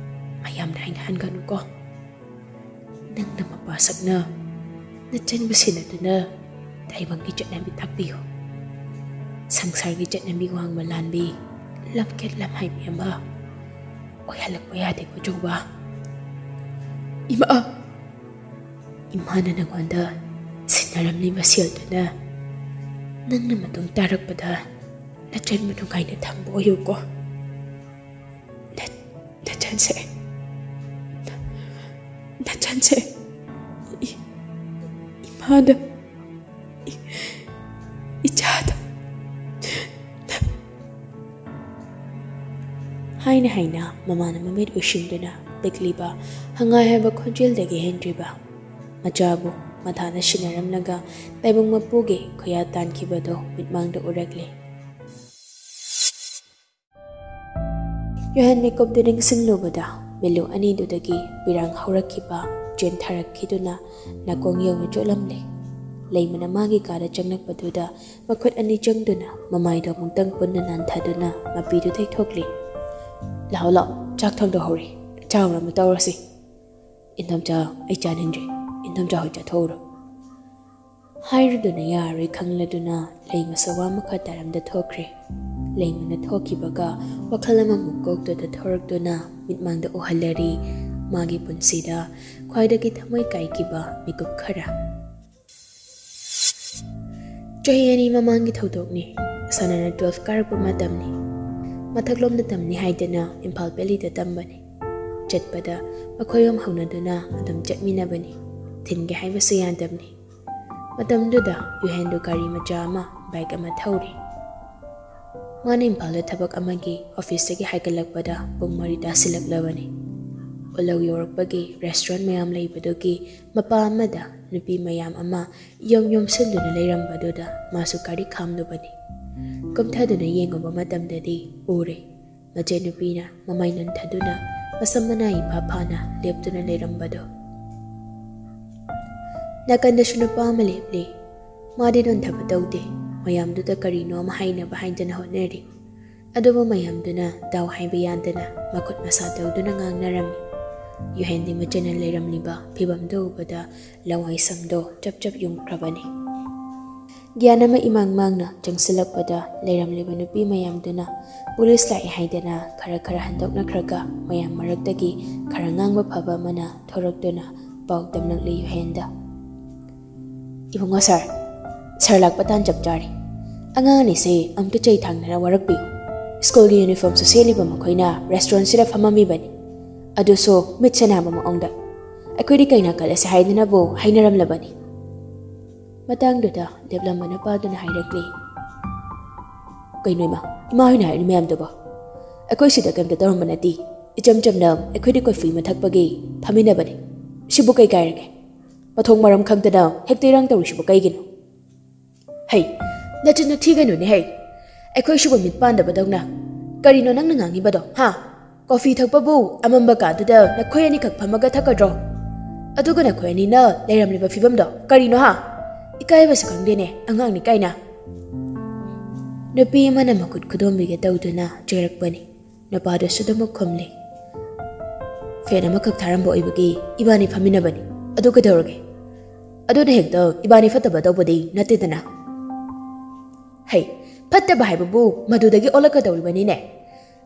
ꯃꯌꯥꯝꯅ ꯍꯥꯏꯅꯍꯟꯒꯅꯨꯀꯣ꯫ ꯅꯪꯅ ꯃꯄꯥ ꯁꯛꯅ ꯅꯆꯟꯕꯨ ꯁꯦꯟꯅꯗꯨꯅ ꯇꯥꯏꯕꯪꯒꯤ ꯆꯠꯅꯕꯤ ꯇꯥꯛꯄꯤꯌꯨ꯫ ꯁꯪꯁꯥꯔꯒꯤ ꯆꯠꯅꯕꯤ ꯋꯥꯡꯃ ꯂꯥꯟꯕꯤ, ꯂꯝꯀꯦꯠ ꯂꯝꯍꯥꯏꯕꯤ ꯑꯃ ꯑꯣꯏꯍꯜꯂꯛꯄ ꯌꯥꯗꯦꯀꯣ ꯆꯧꯕ꯫" "ꯏꯃꯥ!" "ꯏꯃꯥꯅ ꯅꯉꯣꯟꯗ ꯁꯤꯟꯅꯔꯝꯂꯤꯕ ꯁꯦꯜꯗꯨꯅ ꯅꯪꯅ ꯃꯇꯨꯡ ꯇꯥꯔꯛꯄꯗ ꯅꯆꯟꯕꯨ ꯅꯨꯡꯉꯥꯏꯅ ꯊꯝꯕ ꯑꯣꯏꯌꯨꯀꯣ꯫" ꯅ-, ꯅꯆꯟꯁꯦ, ꯅꯆꯟꯁꯦ, ꯏ-, ꯏꯃꯥꯗ, ꯏ-, ꯏꯆꯥꯗ꯫ ꯍꯥꯏꯅ ꯍꯥꯏꯅ ꯃꯃꯥꯅ ꯃꯃꯤꯠ ꯎꯏꯁꯤꯟꯗꯨꯅ ꯄꯤꯛꯂꯤꯕ ꯍꯪꯉꯥꯏ ꯍꯥꯏꯕ ꯈꯣꯟꯖꯦꯜꯗꯒꯤ ꯍꯦꯟꯗ꯭ꯔꯤꯕ ꯃꯆꯥꯕꯨ ꯃꯊꯥꯅ ꯁꯤꯟꯅꯔꯝꯂꯒ ꯇꯥꯏꯕꯪ ꯃꯄꯨꯒꯤ ꯈꯨꯌꯥ ꯇꯥꯟꯈꯤꯕꯗꯨ ꯃꯤꯠꯃꯥꯡꯗ ꯎꯔꯛꯂꯤ꯫ ꯌꯨꯍꯦꯟ ꯃꯤꯀꯨꯞꯇꯨ ꯅꯤꯡꯁꯤꯡꯂꯨꯕꯗ ꯃꯤꯠꯂꯨ ꯑꯅꯤꯗꯨꯗꯒꯤ ꯄꯤꯔꯥꯡ ꯍꯧꯔꯛꯈꯤꯕ ꯆꯦꯟꯊꯔꯛꯈꯤꯗꯨꯅ ꯅꯥꯀꯣꯡ ꯌꯧꯅ ꯆꯣꯠꯂꯝꯂꯦ꯫ ꯂꯩꯃꯅ ꯃꯥꯒꯤ ꯀꯥꯗ ꯆꯪꯂꯛꯄꯗꯨꯗ ꯃꯈꯨꯠ ꯑꯅꯤ ꯆꯪꯗꯨꯅ ꯃꯃꯥꯏꯗꯣ ꯑꯃꯨꯛꯇꯪ ꯄꯨꯟꯅ ꯅꯥꯟꯊꯗꯨꯅ ꯃꯄꯤꯗꯨ ꯇꯩꯊꯣꯛꯂꯤ꯫ "ꯂꯥꯛꯑꯣ, ꯂꯥꯛꯑꯣ, ꯆꯥꯛ ꯊꯥꯡꯗꯣꯛꯍꯧꯔꯤ, ꯆꯥ ꯑꯃ ꯇꯧꯔꯁꯤ꯫" "ꯏꯟꯗꯣꯝꯆꯥ, ꯑꯩ ꯆꯥꯅꯤꯡꯗ꯭ꯔꯦ, ꯏꯟꯗꯣꯝꯆꯥ ꯍꯣꯏ ꯆꯥꯊꯣꯛꯎꯔꯣ꯫" ꯍꯥꯏꯔꯨꯗꯅ ꯌꯥꯔꯣꯏ ꯈꯪꯂꯗꯨꯅ ꯂꯩꯃꯁꯨ ꯋꯥ ꯃꯈꯥ ꯇꯥꯔꯝꯗ ꯊꯣꯛꯈ꯭ꯔꯦ꯫ ꯂꯩꯃꯅ ꯊꯣꯛꯈꯤꯕꯒ ꯋꯥꯈꯜ ꯑꯃꯃꯨꯛ ꯀꯣꯛꯇꯨꯗ ꯊꯣꯔꯛꯇꯨꯅ ꯃꯤꯠꯃꯥꯡꯗ ꯎꯍꯜꯂꯔꯤ ꯃꯥꯒꯤ ꯄꯨꯟꯁꯤꯗ ꯈ꯭ꯋꯥꯏꯗꯒꯤ ꯊꯃꯣꯏ ꯀꯥꯏꯈꯤꯕ ꯃꯤꯀꯨꯞ ꯈꯔ꯫ ꯆꯍꯤ ꯑꯅꯤ ꯃꯃꯥꯡꯒꯤ ꯊꯧꯗꯣꯛꯅꯤ꯫ ꯁꯅꯥꯅ twelve ꯀꯥꯔꯛꯄ ꯃꯇꯝꯅꯤ꯫ ꯃꯊꯛꯂꯣꯝꯗ ꯇꯝꯅꯤ ꯍꯥꯏꯗꯅ ꯏꯝꯐꯥꯜ ꯚꯦꯂꯤꯗ ꯇꯝꯕꯅꯤ꯫ ꯆꯠꯄꯗ ꯃꯈꯣꯏ ꯑꯍꯨꯝ ꯍꯧꯅꯗꯨꯅ ꯑꯗꯨꯝ ꯆꯠꯃꯤꯟꯅꯕꯅꯤ꯫ ꯊꯤꯟꯒꯦ ꯍꯥꯏꯕꯁꯨ ꯌꯥꯗꯕꯅꯤ꯫ ꯃꯇꯝꯗꯨꯗ ꯌꯨꯍꯦꯟꯗꯨ ꯒꯥꯔꯤ ꯃꯆꯥ ꯑꯃ, ꯕꯥꯏꯛ ꯑꯃ ꯊꯧꯔꯤ꯫ ꯃꯥꯅ ꯏꯝꯐꯥꯜꯗ ꯊꯕꯛ ꯑꯃꯒꯤ ꯑꯣꯐꯤꯁꯇꯒꯤ ꯍꯥꯏꯒꯠꯂꯛꯄꯗ ꯄꯨꯡ ꯃꯔꯤ ꯇꯥꯁꯤꯜꯂꯛꯂꯕꯅꯤ꯫ ꯎꯂꯧ ꯌꯧꯔꯛꯄꯒꯤ ꯔꯦꯁꯇꯨꯔꯦꯟ ꯃꯌꯥꯝ ꯂꯩꯕꯗꯨꯒꯤ ꯃꯄꯥ ꯑꯃꯗ ꯅꯨꯄꯤ ꯃꯌꯥꯝ ꯑꯃ ꯌꯣꯝ ꯌꯣꯝꯁꯤꯟꯗꯨꯅ ꯂꯩꯔꯝꯕꯗꯨꯗ ꯃꯥꯁꯨ ꯒꯥꯔꯤ ꯈꯥꯝꯂꯨꯕꯅꯤ꯫ ꯀꯨꯝꯊꯗꯨꯅ ꯌꯦꯡꯉꯨꯕ ꯃꯇꯝꯗꯗꯤ ꯎꯔꯦ꯫ ꯃꯆꯦ ꯅꯨꯄꯤꯅ ꯃꯃꯥꯏ ꯅꯣꯟꯊꯗꯨꯅ ꯃꯁꯝ ꯃꯅꯥ ꯏꯐꯥ ꯐꯥꯅ ꯂꯦꯞꯇꯨꯅ ꯂꯩꯔꯝꯕꯗꯣ꯫ ꯅꯥꯀꯟꯗꯁꯨ ꯅꯨꯄꯥ ꯑꯃ ꯂꯦꯞꯂꯤ꯫ ꯃꯥꯗꯤ ꯅꯣꯟꯊꯕ ꯇꯧꯗꯦ꯫ ꯃꯌꯥꯝꯗꯨꯗ ꯀꯔꯤꯅꯣ ꯑꯃ ꯍꯥꯏꯅꯕ ꯍꯥꯏꯗꯅ ꯍꯣꯠꯅꯔꯤ꯫ ꯑꯗꯨꯕꯨ ꯃꯌꯥꯝꯗꯨꯅ ꯗꯥꯎ ꯍꯥꯏꯕ ꯌꯥꯗꯅ ꯃꯈꯨꯠ ꯃꯁꯥ ꯇꯧꯗꯨꯅ ꯉꯥꯡꯅꯔꯝꯃꯤ꯫ ꯌꯨꯍꯦꯟꯗꯤ ꯃꯆꯦꯅ ꯂꯩꯔꯝꯂꯤꯕ ꯐꯤꯕꯝꯗꯨ ꯎꯕꯗ ꯂꯋꯥꯏ ꯁꯝꯗꯣ ꯆꯞ ꯆꯞ ꯌꯨꯡꯈ꯭ꯔꯕꯅꯤ꯫ ꯒ꯭ꯌꯥꯟ ꯑꯃ ꯏꯃꯥꯡ ꯃꯥꯡꯅ ꯆꯪꯁꯤꯜꯂꯛꯄꯗ ꯂꯩꯔꯝꯂꯤꯕ ꯅꯨꯄꯤ ꯃꯌꯥꯝꯗꯨꯅ ꯄꯨꯂꯤꯁ ꯂꯥꯛꯑꯦ ꯍꯥꯏꯗꯅ ꯈꯔ ꯈꯔ ꯍꯟꯗꯣꯛꯅꯈ꯭ꯔꯒ ꯃꯌꯥꯝ ꯃꯔꯛꯇꯒꯤ ꯈꯔ ꯉꯥꯡꯕ ꯐꯕ ꯑꯃꯅ ꯊꯣꯔꯛꯇꯨꯅ ꯄꯥꯎ ꯇꯝꯂꯛꯂꯤ ꯌꯨꯍꯦꯟꯗ꯫ "ꯏꯕꯨꯡꯉꯣ ꯁꯥꯔ, ꯁꯥꯔ ꯂꯥꯛꯄ ꯇꯥꯟ ꯆꯞ ꯆꯥꯔꯦ꯫ ꯑꯉꯥꯡ ꯑꯅꯤꯁꯦ ꯑꯝꯇ ꯆꯩ ꯊꯥꯡꯗꯅ ꯋꯥꯔꯛꯄꯤꯌꯨ꯫ ꯁ꯭ꯀꯨꯜꯒꯤ ꯌꯨꯅꯤꯐꯣꯔꯝꯁꯨ ꯁꯦꯠꯂꯤꯕ ꯃꯈꯣꯏꯅ ꯔꯦꯁꯇꯨꯔꯦꯟꯁꯤꯗ ꯐꯝꯃꯝꯃꯤꯕꯅꯤ꯫ ꯑꯗꯨꯁꯨ ꯃꯤꯠ ꯁꯦꯟꯅꯕ ꯃꯑꯣꯡꯗ꯫ ꯑꯩꯈꯣꯏꯗꯤ ꯀꯩꯅꯥ ꯀꯠꯂꯁꯦ ꯍꯥꯏꯗꯅꯕꯨ ꯍꯥꯏꯅꯔꯝꯂꯕꯅꯤ꯫" ꯃꯇꯥꯡꯗꯨꯗ ꯂꯦꯞꯂꯝꯕ ꯅꯨꯄꯥꯗꯨꯅ ꯍꯥꯏꯔꯛꯂꯤ, "ꯀꯩꯅꯣ ꯏꯃꯥ, ꯏꯃꯥ ꯍꯣꯏꯅ ꯍꯥꯏꯔꯤ ꯃꯌꯥꯝꯗꯨꯕꯣ? ꯑꯩꯈꯣꯏ ꯁꯤꯗ ꯀꯩꯝꯇ ꯇꯧꯔꯝꯕ ꯅꯠꯇꯦ꯫ ꯏꯆꯝ ꯆꯝꯅ ꯑꯩꯈꯣꯏꯗꯤ ꯀꯣꯐꯤ ꯑꯃ ꯊꯛꯄꯒꯤ ꯐꯝꯃꯤꯟꯅꯕꯅꯤ꯫ ꯁꯤꯕꯨ ꯀꯩ ꯀꯥꯏꯔꯒꯦ? ꯃꯊꯣꯡ ꯃꯔꯝ ꯈꯪꯗꯅ ꯍꯦꯛꯇ ꯏꯔꯥꯡ ꯇꯧꯔꯤꯁꯤꯕꯨ ꯀꯩꯒꯤꯅꯣ? ꯍꯩ, ꯅꯆꯤꯟꯗꯣ ꯊꯤꯒꯅꯨꯅꯦ ꯍꯩ꯫ ꯑꯩꯈꯣꯏ ꯁꯤꯕꯨ ꯃꯤꯠ ꯄꯥꯟꯗꯕꯗꯧꯅ꯫ ꯀꯔꯤꯅꯣ ꯅꯪꯅ ꯉꯥꯡꯉꯤꯕꯗꯣ, ꯍꯥ? ꯀꯣꯐꯤ ꯊꯛꯄꯕꯨ ꯑꯃꯝꯕ ꯀꯥꯗꯨꯗ ꯅꯈꯣꯏ ꯑꯅꯤꯈꯛ ꯐꯝꯃꯒ ꯊꯛꯀꯗ꯭ꯔꯣ? ꯑꯗꯨꯒ ꯅꯈꯣꯏ ꯑꯅꯤꯅ ꯂꯩꯔꯝꯂꯤꯕ ꯐꯤꯕꯝꯗꯣ ꯀꯔꯤꯅꯣ, ꯍꯥ? ꯏꯀꯥꯏꯕꯁꯨ ꯈꯪꯗꯦꯅꯦ, ꯑꯉꯥꯡꯅꯤ ꯀꯥꯏꯅ꯫" ꯅꯨꯄꯤ ꯑꯃꯅ ꯃꯈꯨꯠ ꯈꯨꯗꯣꯝꯕꯤꯒ ꯇꯧꯗꯨꯅ ꯆꯩꯔꯛꯄꯅꯤ꯫ ꯅꯨꯄꯥꯗꯨꯁꯨ ꯑꯗꯨꯃꯛ ꯈꯨꯝꯂꯤ꯫ "ꯐꯦꯟ ꯑꯃꯈꯛ ꯊꯥꯔꯝꯕ ꯑꯣꯏꯕꯒꯤ ꯏꯕꯥꯅꯤ ꯐꯝꯃꯤꯟꯅꯕꯅꯤ꯫ ꯑꯗꯨ ꯀꯩꯗꯧꯔꯒꯦ? ꯑꯗꯨꯅ ꯍꯦꯛꯇ ꯏꯕꯥꯅꯤ ꯐꯠꯇꯕ ꯇꯧꯕꯗꯤ ꯅꯠꯇꯦꯗꯅ꯫ ꯍꯩ, ꯐꯠꯇꯕ ꯍꯥꯏꯕꯕꯨ ꯃꯗꯨꯗꯒꯤ ꯑꯣꯜꯂꯛꯀꯗꯧꯔꯤꯕꯅꯤꯅꯦ꯫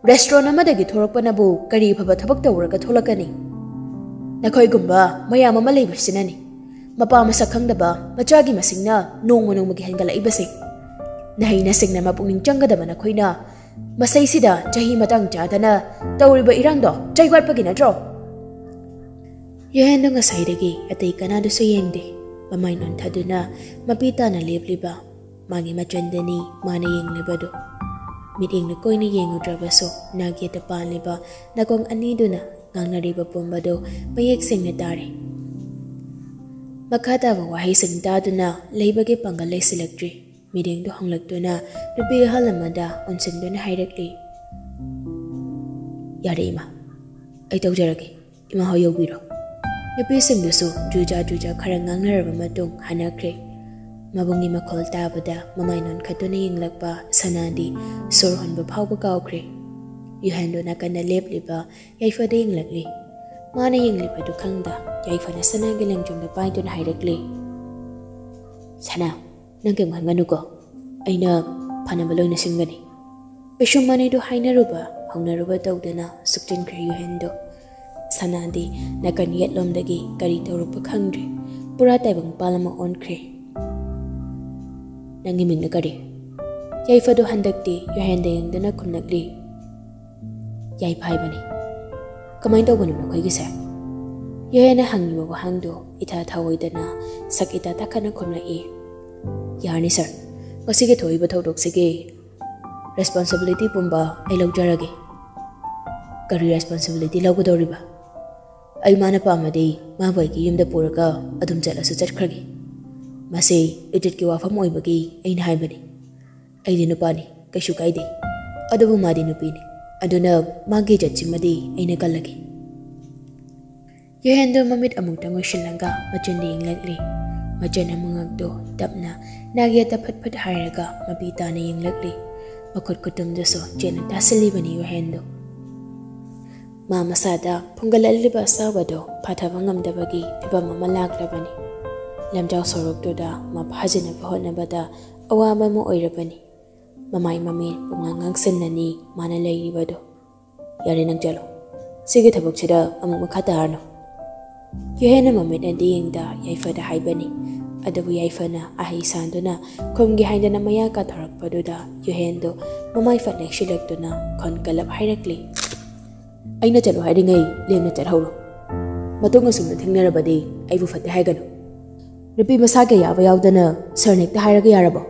ꯔꯦꯁꯇꯨꯔꯦꯟ ꯑꯃꯗꯒꯤ ꯊꯣꯔꯛꯄꯅꯕꯨ ꯀꯔꯤ ꯐꯕ ꯊꯕꯛ ꯇꯧꯔꯒ ꯊꯣꯛꯂꯛꯀꯅꯤ? ꯅꯈꯣꯏꯒꯨꯝꯕ ꯃꯌꯥꯝ ꯑꯃ ꯂꯩꯕꯁꯤꯅꯅꯤ ꯃꯄꯥ ꯃꯁꯛ ꯈꯪꯗꯕ ꯃꯆꯥꯒꯤ ꯃꯁꯤꯡꯅ ꯅꯣꯡꯃ ꯅꯣꯡꯃꯒꯤ ꯍꯦꯟꯒꯠꯂꯛꯏꯕꯁꯦ꯫ ꯅꯍꯩꯅ ꯁꯤꯡꯅ ꯃꯄꯨꯛꯅꯤꯡ ꯆꯪꯒꯗꯕ ꯅꯈꯣꯏꯅ ꯃꯁꯩꯁꯤꯗ ꯆꯍꯤ ꯃꯇꯥꯡ ꯆꯥꯗꯅ ꯇꯧꯔꯤꯕ ꯏꯔꯥꯡꯗꯣ ꯆꯩ ꯋꯥꯠꯄꯒꯤ ꯅꯠꯇ꯭ꯔꯣ? ꯌꯨꯍꯦꯟꯗꯣ ꯉꯁꯥꯏꯗꯒꯤ ꯑꯇꯩ ꯀꯅꯥꯗꯁꯨ ꯌꯦꯡꯗꯦ꯫ ꯃꯃꯥꯏ ꯅꯣꯟꯊꯗꯨꯅ ꯃꯄꯤ ꯇꯥꯅ ꯂꯦꯞꯂꯤꯕ ꯃꯥꯒꯤ ꯃꯆꯟꯗꯅꯤ ꯃꯥꯅ ꯌꯦꯡꯂꯤꯕꯗꯨ꯫ ꯃꯤꯠꯌꯦꯡ ꯂꯨꯀꯣꯏꯅ ꯌꯦꯡꯉꯨꯗ꯭ꯔꯕꯁꯨ ꯅꯥꯛ ꯌꯦꯠꯇ ꯄꯥꯜꯂꯤꯕ ꯅꯥꯀꯣꯡ ꯑꯅꯤꯗꯨꯅ ꯉꯥꯡꯅꯔꯤꯕ ꯄꯨꯝꯕꯗꯨ ꯃꯌꯦꯛ ꯁꯦꯡꯅ ꯇꯥꯔꯦ꯫ ꯃꯈꯥ ꯇꯥꯕ ꯋꯥꯍꯩꯁꯤꯡ ꯇꯥꯗꯨꯅ ꯂꯩꯕꯒꯤ ꯄꯥꯡꯒꯜ ꯂꯩꯁꯤꯜꯂꯛꯇ꯭ꯔꯤ꯫ ꯃꯤꯠꯌꯦꯡꯗꯨ ꯍꯣꯡꯂꯛꯇꯨꯅ ꯅꯨꯄꯤ ꯑꯍꯜ ꯑꯃꯗ ꯑꯣꯟꯁꯤꯟꯗꯨꯅ ꯍꯥꯏꯔꯛꯂꯤ, "ꯌꯥꯔꯦ ꯏꯃꯥ, ꯑꯩ ꯇꯧꯖꯔꯒꯦ꯫ ꯏꯃꯥ ꯍꯣꯏ ꯌꯧꯕꯤꯔꯣ꯫" ꯅꯨꯄꯤꯁꯤꯡꯗꯨꯁꯨ ꯖꯨꯖꯥ ꯖꯨꯖꯥ ꯈꯔ ꯉꯥꯡꯅꯔꯕ ꯃꯇꯨꯡ ꯍꯟꯅꯈ꯭ꯔꯦ꯫ ꯃꯕꯨꯡꯒꯤ ꯃꯈꯣꯜ ꯇꯥꯕꯗ ꯃꯃꯥꯏ ꯅꯣꯟꯈꯠꯇꯨꯅ ꯌꯦꯡꯂꯛꯄ ꯁꯅꯥꯗꯤ ꯁꯣꯔ ꯍꯣꯟꯕ ꯐꯥꯎꯕ ꯀꯥꯎꯈ꯭ꯔꯦ꯫ ꯌꯨꯍꯦꯟꯗꯣ ꯅꯥꯀꯟꯗ ꯂꯦꯞꯂꯤꯕ ꯌꯥꯏꯐꯗ ꯌꯦꯡꯂꯛꯂꯤ꯫ ꯃꯥꯅ ꯌꯦꯡꯂꯤꯕꯗꯨ ꯈꯪꯗ ꯌꯥꯏꯐꯅ ꯁꯅꯥꯒꯤ ꯂꯦꯡꯖꯨꯝꯗ ꯄꯥꯏꯗꯨꯅ ꯍꯥꯏꯔꯛꯂꯤ, "ꯁꯅꯥ, ꯅꯪ ꯀꯩꯝ ꯈꯟꯒꯅꯨꯀꯣ꯫ ꯑꯩꯅ ꯐꯅꯕ ꯂꯣꯏꯅ ꯁꯤꯟꯒꯅꯤ꯫" ꯄꯤꯁꯨꯝ ꯑꯅꯤꯗꯨ ꯍꯥꯏꯅꯔꯨꯕ ꯍꯧꯅꯔꯨꯕ ꯇꯧꯗꯅ ꯁꯨꯛꯆꯤꯟꯈ꯭ꯔꯦ ꯌꯨꯍꯦꯟꯗꯣ꯫ ꯁꯅꯥꯗꯤ ꯅꯥꯀꯟ ꯌꯦꯠꯂꯣꯝꯗꯒꯤ ꯀꯔꯤ ꯇꯧꯔꯛꯄ ꯈꯪꯗ꯭ꯔꯦ꯫ ꯄꯨꯔꯥ ꯇꯥꯏꯕꯪꯄꯥꯜ ꯑꯃ ꯑꯣꯟꯈ꯭ꯔꯦ꯫ "ꯅꯪꯒꯤ ꯃꯤꯡꯅ ꯀꯔꯤ?" ꯌꯥꯏꯐꯗꯣ ꯍꯟꯗꯛꯇꯤ ꯌꯨꯍꯦꯟꯗ ꯌꯦꯡꯗꯨꯅ ꯈꯨꯝꯂꯛꯂꯤ꯫ "ꯌꯥꯏꯐ ꯍꯥꯏꯕꯅꯤ꯫" "ꯀꯃꯥꯏꯅ ꯇꯧꯕꯅꯣ ꯅꯈꯣꯏꯒꯤꯁꯦ?" ꯌꯨꯍꯦꯟꯅ ꯍꯪꯉꯤꯕ ꯋꯥꯍꯪꯗꯣ ꯏꯊꯥ ꯊꯥꯑꯣꯏꯗꯅ ꯁꯛ ꯏꯇꯥ ꯇꯥꯈꯠꯅ ꯈꯨꯝꯂꯛꯏ꯫ "ꯌꯥꯔꯅꯤ ꯁꯥꯔ, ꯉꯁꯤꯒꯤ ꯊꯣꯛꯏꯕ ꯊꯧꯗꯣꯛꯁꯤꯒꯤ ꯔꯦꯁꯄꯣꯟꯁꯤꯕꯤꯂꯤꯇꯤ ꯄꯨꯝꯕ ꯑꯩ ꯂꯧꯖꯔꯒꯦ꯫" "ꯀꯔꯤ ꯔꯦꯁꯄꯣꯟꯁꯤꯕꯤꯂꯤꯇꯤ ꯂꯧꯒꯗꯧꯔꯤꯕ?" "ꯑꯩ ꯃꯥꯅ ꯄꯥꯝꯃꯗꯤ ꯃꯥꯕꯨ ꯑꯩꯒꯤ ꯌꯨꯝꯗ ꯄꯨꯔꯒ ꯑꯗꯨꯝ ꯆꯠꯂꯁꯨ ꯆꯠꯈ꯭ꯔꯒꯦ꯫ ꯃꯁꯤ ꯏꯖꯠꯀꯤ ꯋꯥꯐꯝ ꯑꯣꯏꯕꯒꯤ ꯑꯩꯅ ꯍꯥꯏꯕꯅꯤ꯫ ꯑꯩꯗꯤ ꯅꯨꯄꯥꯅꯤ, ꯀꯩꯁꯨ ꯀꯥꯏꯗꯦ꯫ ꯑꯗꯨꯕꯨ ꯃꯥꯗꯤ ꯅꯨꯄꯤꯅꯤ, ꯑꯗꯨꯅ ꯃꯥꯒꯤ ꯏꯖꯠꯁꯤꯃꯗꯤ ꯑꯩꯅ ꯀꯜꯂꯒꯦ꯫" ꯌꯨꯍꯦꯟꯗꯣ ꯃꯃꯤꯠ ꯑꯃꯨꯛꯇꯪ ꯑꯣꯏꯁꯤꯜꯂꯒ ꯃꯆꯟꯗ ꯌꯦꯡꯂꯛꯂꯤ꯫ ꯃꯆꯟ ꯑꯃꯉꯛꯇꯣ ꯇꯞꯅ ꯅꯥꯛ ꯌꯦꯠꯇ ꯐꯠ ꯐꯠ ꯍꯥꯏꯔꯒ ꯃꯄꯤ ꯇꯥꯅ ꯌꯦꯡꯂꯛꯂꯤ꯫ ꯃꯈꯨꯠ ꯈꯨꯇꯨꯝꯗꯨꯁꯨ ꯆꯦꯠꯅ ꯇꯥꯁꯤꯜꯂꯤꯕꯅꯤ ꯌꯨꯍꯦꯟꯗꯣ꯫ ꯃꯥ ꯃꯁꯥꯗ ꯐꯨꯡꯒꯠꯂꯛꯂꯤꯕ ꯑꯁꯥꯎꯕꯗꯣ ꯐꯥꯊꯕ ꯉꯝꯗꯕꯒꯤ ꯐꯤꯚꯝ ꯑꯃ ꯂꯥꯛꯂꯕꯅꯤ꯫ ꯂꯝꯖꯥꯎ ꯁꯣꯔꯣꯛꯇꯨꯗ ꯃꯥ ꯐꯥꯖꯤꯟꯅꯕ ꯍꯣꯠꯅꯕꯗ ꯑꯋꯥꯕ ꯑꯃ ꯑꯣꯏꯔꯕꯅꯤ꯫ ꯃꯃꯥꯏ ꯃꯃꯤꯠ ꯄꯨꯡꯉꯥꯡ ꯉꯥꯡꯁꯤꯟꯅꯅꯤ ꯃꯥꯅ ꯂꯩꯔꯤꯕꯗꯨ꯫ "ꯌꯥꯔꯦ, ꯅꯪ ꯆꯠꯂꯣ꯫ ꯁꯤꯒꯤ ꯊꯕꯛꯁꯤꯗ ꯑꯃꯨꯛ ꯃꯈꯥ ꯇꯥꯔꯅꯨ"꯫ ꯌꯨꯍꯦꯟꯅ ꯃꯃꯤꯠ ꯑꯅꯤꯗ ꯌꯦꯡꯗ ꯌꯥꯏꯐꯗ ꯍꯥꯏꯕꯅꯤ꯫ ꯑꯗꯨꯕꯨ ꯌꯥꯏꯐꯅ ꯑꯍꯩ ꯁꯥꯟꯗꯨꯅ ꯈꯨꯝꯒꯦ ꯍꯥꯏꯗꯅ ꯃꯌꯥ ꯀꯥꯊꯣꯔꯛꯄꯗꯨꯗ ꯌꯨꯍꯦꯟꯗꯨ ꯃꯃꯥꯏ ꯐꯠ ꯂꯦꯡꯁꯤꯜꯂꯛꯇꯨꯅ ꯈꯣꯟ ꯀꯜꯂꯞ ꯍꯥꯏꯔꯛꯂꯤ꯫ "ꯑꯩꯅ ꯆꯠꯂꯣ ꯍꯥꯏꯔꯤꯉꯩ ꯂꯦꯝꯅ ꯆꯠꯍꯧꯔꯣ꯫ ꯃꯇꯨꯡ ꯑꯁꯨꯝꯅ ꯊꯦꯡꯅꯔꯕꯗꯤ ꯑꯩꯕꯨ ꯐꯠꯇꯦ ꯍꯥꯏꯒꯅꯨ꯫ ꯅꯨꯄꯤ ꯃꯁꯥꯒꯤ ꯑꯌꯥꯕ ꯌꯥꯎꯗꯅ ꯁꯥꯔꯅ ꯍꯦꯛꯇ ꯍꯥꯏꯔꯒ ꯌꯥꯔꯕꯣ?"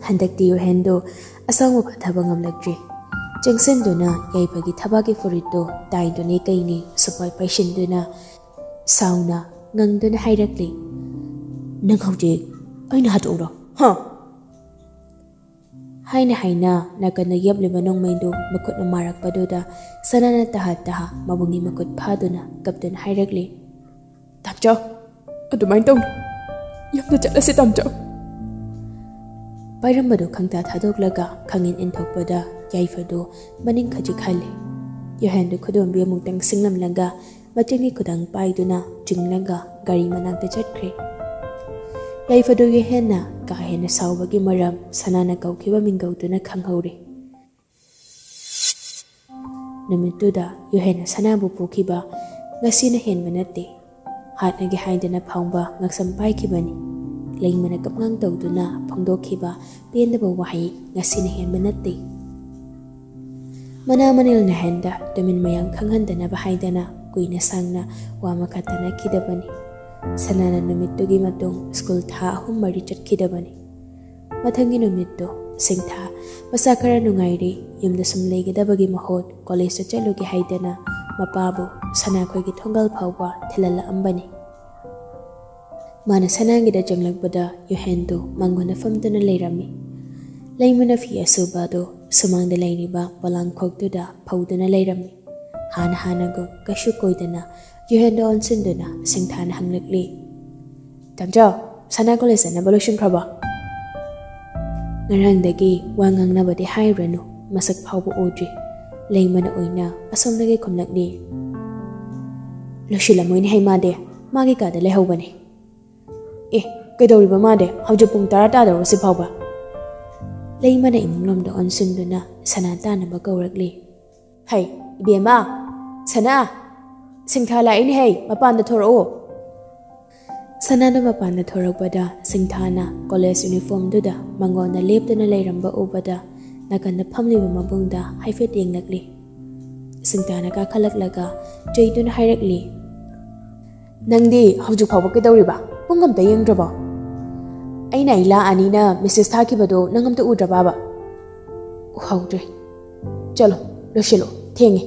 ꯍꯟꯗꯛꯇꯤ ꯌꯨꯍꯦꯟꯗꯣ ꯑꯁꯥꯎꯕ ꯐꯥꯊꯕ ꯉꯝꯂꯛꯇ꯭ꯔꯦ꯫ ꯆꯪꯁꯤꯟꯗꯨꯅ ꯌꯥꯏꯐꯒꯤ ꯊꯕꯥꯛꯀꯤ ꯐꯨꯔꯤꯠꯇꯣ ꯇꯥꯏꯗꯨꯅꯦ ꯀꯩꯅꯦ ꯁꯨꯄꯥꯏ ꯄꯥꯏꯁꯤꯟꯗꯨꯅ ꯁꯥꯎꯅ ꯉꯪꯗꯨꯅ ꯍꯥꯏꯔꯛꯂꯤ꯫ "ꯅꯪ ꯍꯧꯖꯤꯛ ꯑꯩꯅ ꯍꯥꯠꯇꯣꯛꯎꯔꯣ, ꯍꯥ?" ꯍꯥꯏꯅ ꯍꯥꯏꯅ ꯅꯥꯀꯟꯗ ꯌꯦꯞꯂꯤꯕ ꯅꯣꯡꯃꯩꯗꯨ ꯃꯈꯨꯠꯅ ꯃꯥꯔꯛꯄꯗꯨꯗ ꯁꯅꯥꯅ ꯇꯍꯥ ꯇꯍꯥ ꯃꯕꯨꯡꯒꯤ ꯃꯈꯨꯠ ꯐꯥꯗꯨꯅ ꯀꯞꯇꯨꯅ ꯍꯥꯏꯔꯛꯂꯤ꯫ "ꯇꯥꯝꯆꯧ, ꯑꯗꯨꯃꯥꯏꯅ ꯇꯧꯅꯨ꯫ ꯌꯨꯝꯗ ꯆꯠꯂꯁꯤ, ꯇꯥꯝꯆꯧ"꯫ ꯄꯥꯏꯔꯝꯕꯗꯨ ꯈꯪꯇꯥ ꯊꯥꯗꯣꯛꯂꯒ ꯈꯪꯏꯟ ꯏꯟꯊꯣꯛꯄꯗ ꯌꯥꯏꯐꯗꯨ ꯃꯅꯤꯡ ꯈꯖꯤꯛ ꯍꯜꯂꯦ꯫ ꯌꯨꯍꯦꯟꯗꯨ ꯈꯨꯗꯣꯝꯕꯤ ꯑꯃꯨꯛꯇꯪ ꯁꯤꯡꯂꯝꯂꯒ ꯃꯆꯤꯟꯒꯤ ꯈꯨꯗꯥꯡ ꯄꯥꯏꯗꯨꯅ ꯆꯤꯡꯂꯒ ꯒꯥꯔꯤ ꯃꯅꯥꯛꯇ ꯆꯠꯈ꯭ꯔꯦ꯫ ꯌꯥꯏꯐꯗꯨꯒꯤ ꯍꯦꯟꯅ ꯀꯥ ꯍꯦꯟꯅ ꯁꯥꯎꯕꯒꯤ ꯃꯔꯝ ꯁꯅꯥꯅ ꯀꯧꯈꯤꯕ ꯃꯤꯡꯒꯧꯗꯨꯅ ꯈꯪꯍꯧꯔꯦ꯫ ꯅꯨꯃꯤꯠꯇꯨꯗ ꯌꯨꯍꯦꯟꯅ ꯁꯅꯥꯕꯨ ꯄꯨꯈꯤꯕ ꯉꯁꯤꯅ ꯍꯦꯟꯕ ꯅꯠꯇꯦ꯫ ꯍꯥꯠꯅꯒꯦ ꯍꯥꯏꯗꯅ ꯐꯥꯎꯕ ꯉꯛꯁꯝ ꯄꯥꯏꯈꯤꯕꯅꯤ꯫ ꯂꯩꯃꯅ ꯀꯞꯉꯥꯡ ꯇꯧꯗꯨꯅ ꯐꯣꯡꯗꯣꯛꯈꯤꯕ ꯄꯦꯟꯗꯕ ꯋꯥꯍꯩ ꯉꯁꯤꯅ ꯍꯦꯟꯕ ꯅꯠꯇꯦ꯫ ꯃꯅꯥ ꯃꯅꯤꯜ ꯅꯥꯍꯦꯟꯗ ꯇꯨꯃꯤꯟ ꯃꯌꯥꯝ ꯈꯪꯍꯟꯗꯅꯕ ꯍꯥꯏꯗꯅ ꯀꯨꯏꯅ ꯁꯥꯡꯅ ꯋꯥ ꯃꯈꯥ ꯇꯥꯅꯈꯤꯗꯕꯅꯤ꯫ ꯁꯅꯥꯅ ꯅꯨꯃꯤꯠꯇꯨꯒꯤ ꯃꯇꯨꯡ ꯁ꯭ꯀꯨꯜ ꯊꯥ ꯑꯍꯨꯝ ꯃꯔꯤ ꯆꯠꯈꯤꯗꯕꯅꯤ꯫ ꯃꯊꯪꯒꯤ ꯅꯨꯃꯤꯠꯇꯨ ꯁꯤꯡꯊꯥ ꯃꯁꯥ ꯈꯔ ꯅꯨꯡꯉꯥꯏꯔꯦ, ꯌꯨꯝꯗ ꯁꯨꯝ ꯂꯩꯒꯗꯕꯒꯤ ꯃꯍꯨꯠ ꯀꯣꯂꯦꯖꯇ ꯆꯠꯂꯨꯒꯦ ꯍꯥꯏꯗꯅ ꯃꯄꯥꯕꯨ ꯁꯅꯥꯈꯣꯏꯒꯤ ꯊꯣꯡꯒꯥꯜ ꯐꯥꯎꯕ ꯊꯤꯜꯍꯜꯂꯛꯑꯝꯕꯅꯤ꯫ ꯃꯥꯅ ꯁꯅꯥꯒꯤꯗ ꯆꯪꯂꯛꯄꯗ ꯌꯨꯍꯦꯟꯗꯨ ꯃꯉꯣꯟꯗ ꯐꯝꯗꯨꯅ ꯂꯩꯔꯝꯃꯤ꯫ ꯂꯩꯃꯅ ꯐꯤ ꯑꯁꯨꯕ ꯑꯗꯨ ꯁꯨꯃꯥꯡꯗ ꯂꯩꯔꯤꯕ ꯄꯣꯂꯥꯡꯈꯣꯛꯇꯨꯗ ꯐꯧꯗꯨꯅ ꯂꯩꯔꯝꯃꯤ꯫ ꯍꯥꯟꯅ ꯍꯥꯟꯅꯒꯨꯝ ꯀꯩꯁꯨ ꯀꯣꯏꯗꯅ ꯌꯨꯍꯦꯟꯗ ꯑꯣꯟꯁꯤꯟꯗꯨꯅ ꯁꯤꯡꯊꯥꯅ ꯍꯪꯂꯛꯂꯤ, "ꯇꯥꯝꯆꯧ, ꯁꯅꯥ ꯀꯣꯂꯦꯖ ꯆꯠꯅꯕ ꯂꯣꯏꯁꯤꯟꯈ꯭ꯔꯕꯣ?" ꯉꯔꯥꯡꯗꯒꯤ ꯋꯥ ꯉꯥꯡꯅꯕꯗꯤ ꯍꯥꯏꯔꯨꯔꯅꯨ, ꯃꯁꯛ ꯐꯥꯎꯕ ꯎꯗ꯭ꯔꯤ꯫ ꯂꯩꯃꯅ ꯑꯣꯏꯅ ꯑꯁꯣꯝꯗꯒꯤ ꯈꯨꯝꯂꯛꯂꯤ, "ꯂꯣꯏꯁꯤꯜꯂꯝꯃꯣꯏꯅꯦ ꯍꯩꯃꯥꯗꯤ, ꯃꯥꯒꯤ ꯀꯥꯗ ꯂꯩꯍꯧꯕꯅꯦ"꯫ "ꯑꯦ, ꯀꯩꯗꯧꯔꯤꯕ ꯃꯥꯗꯤ? ꯍꯧꯖꯤꯛ ꯄꯨꯡ ꯇꯔꯥ ꯇꯥꯗꯧꯔꯁꯤ ꯐꯥꯎꯕ?" ꯂꯩꯃꯅ ꯏꯃꯨꯡꯂꯣꯝꯗ ꯑꯣꯟꯁꯤꯟꯗꯨꯅ ꯁꯅꯥ ꯇꯥꯅꯕ ꯀꯧꯔꯛꯂꯤ꯫ "ꯍꯩ, ꯏꯕꯦꯝꯃ! ꯁꯅꯥ! ꯁꯤꯡꯊꯥ ꯂꯥꯛꯏꯅꯦ ꯍꯩ, ꯃꯄꯥꯟꯗ ꯊꯣꯔꯛꯑꯣ!" ꯁꯅꯥꯗꯣ ꯃꯄꯥꯟꯗ ꯊꯣꯔꯛꯄꯗ ꯁꯤꯡꯊꯥꯅ ꯀꯣꯂꯦꯖ ꯌꯨꯅꯤꯐꯣꯔꯝꯗꯨꯗ ꯃꯉꯣꯟꯗ ꯂꯦꯞꯇꯨꯅ ꯂꯩꯔꯝꯕ ꯎꯕꯗ ꯅꯥꯀꯟꯗ ꯐꯝꯂꯤꯕ ꯃꯕꯨꯡꯗ ꯍꯥꯏꯐꯦꯠ ꯌꯦꯡꯂꯛꯂꯤ꯫ ꯁꯤꯡꯊꯥꯅ ꯀꯥꯈꯠꯂꯛꯂꯒ ꯆꯩꯗꯨꯅ ꯍꯥꯏꯔꯛꯂꯤ, "ꯅꯪꯗꯤ ꯍꯧꯖꯤꯛ ꯐꯥꯎꯕ ꯀꯩꯗꯧꯔꯤꯕ? ꯄꯨꯡ ꯑꯝꯇ ꯌꯦꯡꯗ꯭ꯔꯕꯣ? ꯑꯩꯅ ꯑꯩ ꯂꯥꯛꯑꯅꯤꯅ ꯃꯦꯁꯦꯖ ꯊꯥꯈꯤꯕꯗꯣ ꯅꯪ ꯑꯝꯇ ꯎꯗ꯭ꯔꯕꯕ?" "ꯎꯍꯧꯗ꯭ꯔꯦ꯫ ꯆꯠꯂꯣ, ꯂꯣꯏꯁꯤꯜꯂꯣ, ꯊꯦꯡꯉꯦ꯫"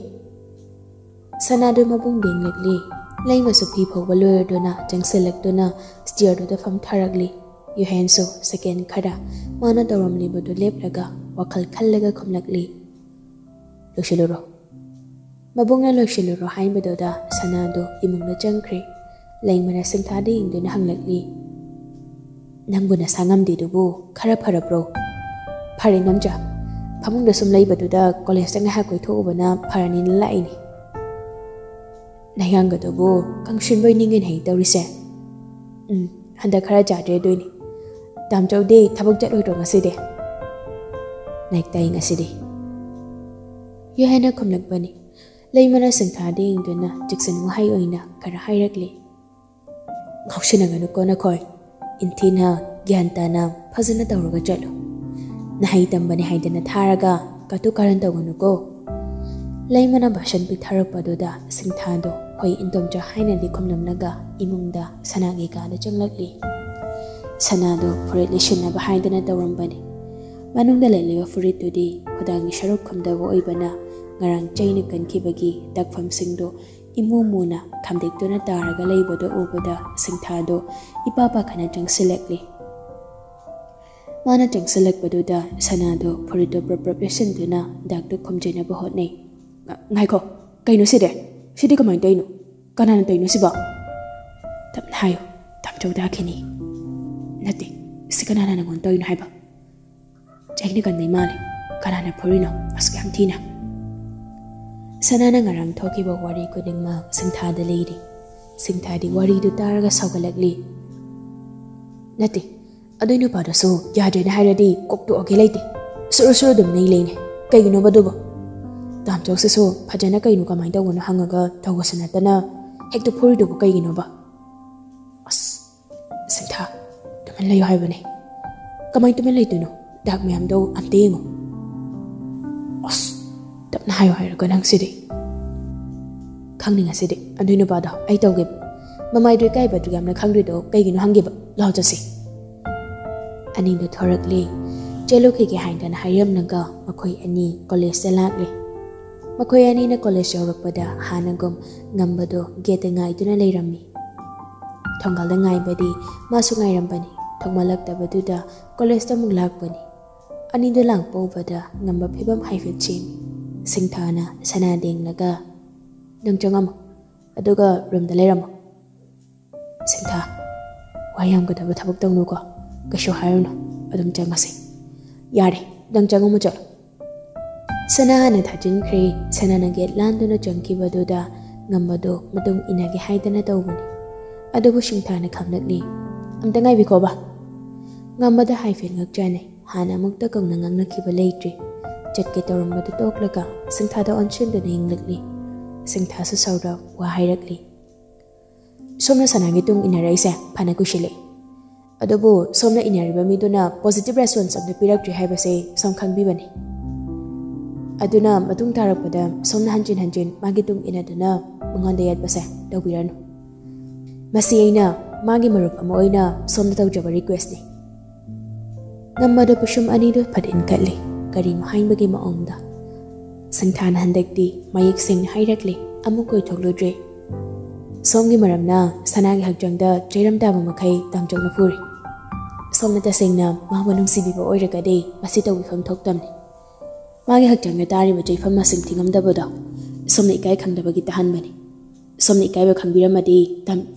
ꯁꯅꯥꯗꯨ ꯃꯕꯨꯡ ꯌꯦꯡꯂꯛꯂꯤ꯫ ꯂꯩꯃꯁꯨ ꯐꯤ ꯐꯧꯕ ꯂꯣꯏꯔꯗꯨꯅ ꯆꯪꯁꯤꯜꯂꯛꯇꯨꯅ ꯁ꯭ꯇꯤꯌꯔꯗꯨꯗ ꯐꯝꯊꯔꯛꯂꯤ꯫ ꯌꯨꯍꯦꯟꯁꯨ ꯁꯦꯀꯦꯟ ꯈꯔ ꯃꯥꯅ ꯇꯧꯔꯝꯂꯤꯕꯗꯨ ꯂꯦꯞꯂꯒ ꯋꯥꯈꯜ ꯈꯜꯂꯒ ꯈꯨꯝꯂꯛꯂꯤ, "ꯂꯣꯏꯁꯤꯜꯂꯨꯔꯣ꯫" ꯃꯕꯨꯡꯅ "ꯂꯣꯏꯁꯤꯜꯂꯨꯔꯣ" ꯍꯥꯏꯕꯗꯨꯗ ꯁꯅꯥꯗꯨ ꯏꯃꯨꯡꯗ ꯆꯪꯈ꯭ꯔꯦ꯫ ꯂꯩꯃꯅ ꯁꯤꯡꯊꯥꯗ ꯌꯦꯡꯗꯨꯅ ꯍꯪꯂꯛꯂꯤ, "ꯅꯪꯕꯨ ꯅꯁꯥ ꯉꯝꯗꯦꯗꯨꯕꯨ ꯈꯔ ꯐꯔꯕ꯭ꯔꯣ?" "ꯐꯔꯦ ꯅꯝꯆꯥ, ꯐꯃꯨꯡꯗ ꯁꯨꯝ ꯂꯩꯕꯗꯨꯗ ꯀꯣꯂꯦꯖꯇ ꯉꯥꯏꯍꯥꯛ ꯀꯣꯏꯊꯣꯛꯎꯕꯅ ꯐꯔꯅꯤꯅ ꯂꯥꯛꯏꯅꯤ꯫" "ꯅꯌꯥꯡꯒꯗꯨꯕꯨ ꯀꯪꯁꯤꯟꯕꯣꯏ ꯅꯤꯡꯉꯦꯅꯦ ꯇꯧꯔꯤꯁꯦ꯫" "ꯎꯝ, ꯍꯟꯗꯛ ꯈꯔ ꯆꯥꯗ꯭ꯔꯦ ꯑꯗꯨꯏꯅꯤ꯫ ꯇꯥꯝꯆꯧꯗꯤ ꯊꯕꯛ ꯆꯠꯂꯣꯏꯗ꯭ꯔꯣ ꯉꯁꯤꯗꯤ?" "ꯅꯥꯏꯠ ꯇꯥꯏ ꯉꯁꯤꯗꯤ꯫" ꯌꯨꯍꯦꯟꯅ ꯈꯨꯝꯂꯛꯄꯅꯤ꯫ ꯂꯩꯃꯅ ꯁꯤꯡꯊꯥꯗ ꯌꯦꯡꯗꯨꯅ ꯆꯤꯛꯁꯟ ꯋꯥꯍꯩ ꯑꯣꯏꯅ ꯈꯔ ꯍꯥꯏꯔꯛꯂꯤ, "ꯉꯥꯎꯁꯤꯟꯅꯒꯅꯨꯀꯣ ꯅꯈꯣꯏ꯫ ꯏꯟꯊꯤꯅ ꯒ꯭ꯌꯥꯟ ꯇꯥꯅ ꯐꯖꯅ ꯇꯧꯔꯒ ꯆꯠꯂꯨ꯫ ꯅꯍꯩ ꯇꯝꯕꯅꯤ ꯍꯥꯏꯗꯅ ꯊꯥꯔꯒ ꯀꯥꯇꯨ ꯀꯥꯔꯟ ꯇꯧꯒꯅꯨꯀꯣ꯫" ꯂꯩꯃꯅ ꯚꯥꯁꯟ ꯄꯤꯊꯔꯛꯄꯗꯨꯗ ꯁꯤꯡꯊꯥꯗꯣ "ꯍꯣꯏ ꯏꯟꯗꯣꯝꯆꯥ" ꯍꯥꯏꯅꯗꯤ ꯈꯨꯝꯂꯝꯂꯒ ꯏꯃꯨꯡꯗ ꯁꯅꯥꯒꯤ ꯀꯥꯗ ꯆꯪꯂꯛꯂꯤ꯫ ꯁꯅꯥꯗꯣ ꯐꯨꯔꯤꯠ ꯂꯤꯠꯁꯤꯟꯅꯕ ꯍꯥꯏꯗꯅ ꯇꯧꯔꯝꯕꯅꯤ꯫ ꯃꯅꯨꯡꯗ ꯂꯩꯂꯤꯕ ꯐꯨꯔꯤꯠꯇꯨꯗꯤ ꯈꯨꯗꯥꯡꯒꯤ ꯁꯔꯨꯛ ꯈꯨꯝꯗꯕ ꯑꯣꯏꯕꯅ ꯉꯔꯥꯡ ꯆꯩꯅ ꯀꯟꯈꯤꯕꯒꯤ ꯗꯛꯐꯝꯁꯤꯡꯗꯣ ꯏꯃꯨ ꯃꯨꯅ ꯈꯥꯝꯗꯦꯛꯇꯨꯅ ꯇꯥꯔꯒ ꯂꯩꯕꯗꯨ ꯎꯕꯗ ꯁꯤꯡꯊꯥꯗꯣ ꯏꯄꯥ ꯄꯥꯈꯠꯅ ꯆꯪꯁꯤꯜꯂꯛꯂꯤ꯫ ꯃꯥꯅ ꯆꯪꯁꯤꯜꯂꯛꯄꯗꯨꯗ ꯁꯅꯥꯗꯣ ꯐꯨꯔꯤꯠꯇꯣ ꯄ꯭ꯔꯞ ꯄ꯭ꯔꯞ ꯂꯤꯠꯁꯤꯟꯗꯨꯅ ꯗꯛꯇꯨ ꯈꯨꯝꯖꯤꯟꯅꯕ ꯍꯣꯠꯅꯩ꯫ "ꯉ-, ꯉꯥꯏꯈꯣ, ꯀꯩꯅꯣ ꯁꯤꯗꯤ? ꯁꯤꯗꯤ ꯀꯃꯥꯏꯅ ꯇꯧꯔꯤꯅꯣ? ꯀꯅꯥꯅ ꯇꯧꯔꯤꯅꯣ ꯁꯤꯕꯣ?" "ꯇꯞꯅ ꯍꯥꯏꯌꯨ, ꯇꯥꯝꯆꯧ ꯇꯥꯈꯤꯅꯤ꯫" "ꯅꯠꯇꯦ, ꯁꯤ ꯀꯅꯥꯅ ꯅꯪꯉꯣꯟꯗ ꯇꯧꯔꯤꯅꯣ ꯍꯥꯏꯕ? ꯆꯩꯅ ꯀꯟꯕꯩ ꯃꯥꯜꯂꯦ꯫ ꯀꯅꯥꯅ ꯐꯨꯔꯤꯅꯣ ꯑꯁꯨꯛ ꯌꯥꯝ ꯊꯤꯅ?" ꯁꯅꯥꯅ ꯉꯔꯥꯡ ꯊꯣꯛꯈꯤꯕ ꯋꯥꯔꯤ ꯈꯨꯗꯤꯡꯃꯛ ꯁꯤꯡꯊꯥꯗ ꯂꯤꯔꯤ꯫ ꯁꯤꯡꯊꯥꯗꯤ ꯋꯥꯔꯤꯗꯨ ꯇꯥꯔꯒ ꯁꯥꯎꯒꯠꯂꯛꯂꯤ꯫ "ꯅꯠꯇꯦ, ꯑꯗꯨꯏ ꯅꯨꯄꯥꯗꯨꯁꯨ ꯌꯥꯗ꯭ꯔꯦꯅ ꯍꯥꯏꯔꯗꯤ ꯀꯣꯛꯇꯣꯛꯑꯒꯦ ꯂꯩꯇꯦ꯫ ꯁꯨꯔꯨ ꯁꯨꯔꯨ ꯑꯗꯨꯝ ꯅꯩ ꯂꯩꯅꯦ꯫ ꯀꯩꯒꯤꯅꯣꯕ ꯑꯗꯨꯕꯣ?" ꯇꯥꯝꯆꯧꯁꯤꯁꯨ ꯐꯖꯅ ꯀꯩꯅꯣ ꯀꯃꯥꯏꯅ ꯇꯧꯕꯅꯣ ꯍꯪꯉꯒ ꯇꯧꯕꯁꯨ ꯅꯠꯇꯅ ꯍꯦꯛꯇ ꯐꯨꯔꯤꯗꯨꯕꯨ ꯀꯩꯒꯤꯅꯣꯕ? "ꯑꯁ, ꯁꯤꯟꯊꯥ, ꯇꯨꯃꯤꯟ ꯂꯩꯌꯨ ꯍꯥꯏꯕꯅꯦ꯫ ꯀꯃꯥꯏꯅ ꯇꯨꯃꯤꯟ ꯂꯩꯗꯣꯏꯅꯣ? ꯗꯥꯛ ꯃꯌꯥꯝꯗꯣ ꯑꯝꯇ ꯌꯦꯡꯉꯣ꯫" "ꯑꯁ, ꯇꯞꯅ ꯍꯥꯏꯌꯨ ꯍꯥꯏꯔꯒ ꯅꯪꯁꯤꯗꯤ꯫" "ꯈꯪꯅꯤꯡꯉꯁꯤꯗꯤ ꯑꯗꯨꯏ ꯅꯨꯄꯥꯗꯣ ꯑꯩ ꯇꯧꯒꯦꯕ꯫ ꯃꯃꯥꯏꯗꯣ ꯏꯀꯥꯏꯕꯗꯨ ꯌꯥꯝꯅ ꯈꯪꯗ꯭ꯔꯤꯗꯣ ꯀꯩꯒꯤꯅꯣ ꯍꯪꯒꯦꯕ꯫ ꯂꯥꯎ ꯆꯠꯁꯤ꯫" ꯑꯅꯤꯗꯣ ꯊꯣꯔꯛꯂꯦ꯫ ꯆꯦꯜꯂꯨꯈꯤꯒꯦ ꯍꯥꯏꯗꯅ ꯍꯥꯏꯔꯝꯂꯒ ꯃꯈꯣꯏ ꯑꯅꯤ ꯀꯣꯂꯦꯖꯇ ꯂꯥꯛꯂꯦ꯫ ꯃꯈꯣꯏ ꯑꯅꯤꯅ ꯀꯣꯂꯦꯖ ꯌꯧꯔꯛꯄꯗ ꯍꯥꯟꯅꯒꯨꯝ ꯉꯝꯕꯗꯣ ꯒꯦꯠꯇ ꯉꯥꯏꯗꯨꯅ ꯂꯩꯔꯝꯃꯤ꯫ ꯊꯣꯡꯒꯥꯜꯗ ꯉꯥꯏꯕꯗꯤ ꯃꯥꯁꯨ ꯉꯥꯏꯔꯝꯕꯅꯤ꯫ ꯊꯣꯡꯃꯜꯂꯛꯇꯕꯗꯨꯗ ꯀꯣꯂꯦꯖꯇ ꯑꯃꯨꯛ ꯂꯥꯛꯄꯅꯤ꯫ ꯑꯅꯤꯗꯨ ꯂꯥꯛꯄ ꯎꯕꯗ ꯉꯝꯕ ꯐꯤꯕꯝ ꯍꯥꯏꯐꯦꯠ ꯁꯦꯝꯃꯤ꯫ ꯁꯤꯡꯊꯥꯅ ꯁꯅꯥ ꯂꯦꯡꯂꯒ, "ꯅꯪ ꯆꯪꯉꯝꯃꯣ, ꯑꯗꯨꯒ ꯔꯨꯝꯗ ꯂꯩꯔꯝꯃꯣ꯫" "ꯁꯤꯡꯊꯥ, ꯋꯥ ꯌꯥꯝꯒꯗꯕ ꯊꯕꯛ ꯇꯧꯅꯨꯀꯣ꯫ ꯀꯩꯁꯨ ꯍꯥꯏꯔꯨꯅꯨ, ꯑꯗꯨꯝ ꯆꯪꯉꯁꯤ꯫" "ꯌꯥꯔꯦ, ꯅꯪ ꯆꯪꯉꯝꯃꯣ ꯆꯠꯂꯣ꯫" ꯁꯅꯥ ꯍꯥꯟꯅ ꯊꯥꯖꯤꯟꯈ꯭ꯔꯦ꯫ ꯁꯅꯥꯅ ꯒꯦꯠ ꯂꯥꯟꯗꯨꯅ ꯆꯪꯈꯤꯕꯗꯨꯗ ꯉꯝꯕꯗꯣ ꯃꯇꯨꯡ ꯏꯟꯅꯒꯦ ꯍꯥꯏꯗꯅ ꯇꯧꯕꯅꯤ꯫ ꯑꯗꯨꯕꯨ ꯁꯤꯡꯊꯥꯅ ꯈꯪꯂꯛꯂꯤ꯫ "ꯑꯝꯇ ꯉꯥꯏꯕꯤꯈꯣꯕ꯫" ꯉꯝꯕꯗ ꯍꯥꯏꯐꯦꯠ ꯉꯛꯆꯥꯅꯩ꯫ ꯍꯥꯟꯅ ꯑꯃꯨꯛꯇ ꯀꯧꯅ ꯉꯥꯡꯅꯈꯤꯕ ꯂꯩꯇ꯭ꯔꯤ꯫ ꯆꯠꯀꯦ ꯇꯧꯔꯝꯕꯗꯨ ꯇꯣꯛꯂꯒ ꯁꯤꯡꯊꯥꯗ ꯑꯣꯟꯁꯤꯟꯗꯨꯅ ꯌꯦꯡꯂꯛꯂꯤ꯫ ꯁꯤꯡꯊꯥꯁꯨ ꯁꯥꯎꯔ ꯋꯥ ꯍꯥꯏꯔꯛꯂꯤ꯫ "ꯁꯣꯝꯅ ꯁꯅꯥꯒꯤ ꯇꯨꯡ ꯏꯟꯅꯔꯛꯏꯁꯦ ꯐꯅ ꯀꯨꯏꯁꯤꯜꯂꯛꯏ꯫ ꯑꯗꯨꯕꯨ ꯁꯣꯝꯅ ꯏꯟꯅꯔꯤꯕ ꯃꯤꯗꯨꯅ positive response ꯑꯝꯇ ꯄꯤꯔꯛꯇ꯭ꯔꯤ ꯍꯥꯏꯕꯁꯦ ꯁꯣꯝ ꯈꯪꯕꯤꯕꯅꯤ꯫ ꯑꯗꯨꯅ ꯃꯇꯨꯡ ꯇꯥꯔꯛꯄꯗ ꯁꯣꯝꯅ ꯍꯟꯖꯤꯟ ꯍꯟꯖꯤꯟ ꯃꯥꯒꯤ ꯇꯨꯡ ꯏꯟꯅꯗꯨꯅ ꯃꯉꯣꯟꯗ ꯌꯦꯠꯄꯁꯦ ꯇꯧꯕꯤꯔꯅꯨ꯫ ꯃꯁꯤ ꯑꯩꯅ ꯃꯥꯒꯤ ꯃꯔꯨꯞ ꯑꯃ ꯑꯣꯏꯅ ꯁꯣꯝꯗ ꯇꯧꯖꯕ requestꯅꯤ꯫" ꯉꯝꯕꯗ ꯄꯤꯁꯨꯝ ꯑꯅꯤꯗꯨ ꯐꯠ ꯏꯟꯈꯠꯂꯤ꯫ ꯀꯔꯤꯅꯣ ꯍꯥꯏꯕꯒꯤ ꯃꯑꯣꯡꯗ꯫ ꯁꯤꯡꯊꯥꯅ ꯍꯟꯗꯛꯇꯤ ꯃꯌꯦꯛ ꯁꯦꯡꯅ ꯍꯥꯏꯔꯛꯂꯤ, "ꯑꯃꯨꯛ ꯀꯣꯏꯊꯣꯛꯂꯨꯗ꯭ꯔꯦ꯫ ꯁꯣꯝꯒꯤ ꯃꯔꯝꯅ ꯁꯅꯥꯒꯤ ꯍꯛꯆꯥꯡꯗ ꯆꯩꯔꯝ ꯇꯥꯕ ꯃꯈꯩ ꯇꯥꯝꯆꯧꯅ ꯐꯨꯔꯤ꯫ ꯁꯣꯝꯅ ꯇꯁꯦꯡꯅ ꯃꯥꯕꯨ ꯅꯨꯡꯁꯤꯕꯤꯕ ꯑꯣꯏꯔꯒꯗꯤ ꯃꯁꯤ ꯇꯧꯕꯤꯐꯝ ꯊꯣꯛꯇꯝꯅꯤ꯫ ꯃꯥꯒꯤ ꯍꯛꯆꯥꯡꯗ ꯇꯥꯔꯤꯕ ꯆꯩꯐꯝ ꯃꯁꯤꯡ ꯊꯤꯉꯝꯗꯕꯗꯣ ꯁꯣꯝꯅ ꯏꯀꯥꯏ ꯈꯪꯗꯕꯒꯤ ꯇꯥꯍꯟꯕꯅꯤ꯫ ꯁꯣꯝꯅ ꯏꯀꯥꯏꯕ ꯈꯪꯕꯤꯔꯝꯃꯗꯤ ꯇꯝ-"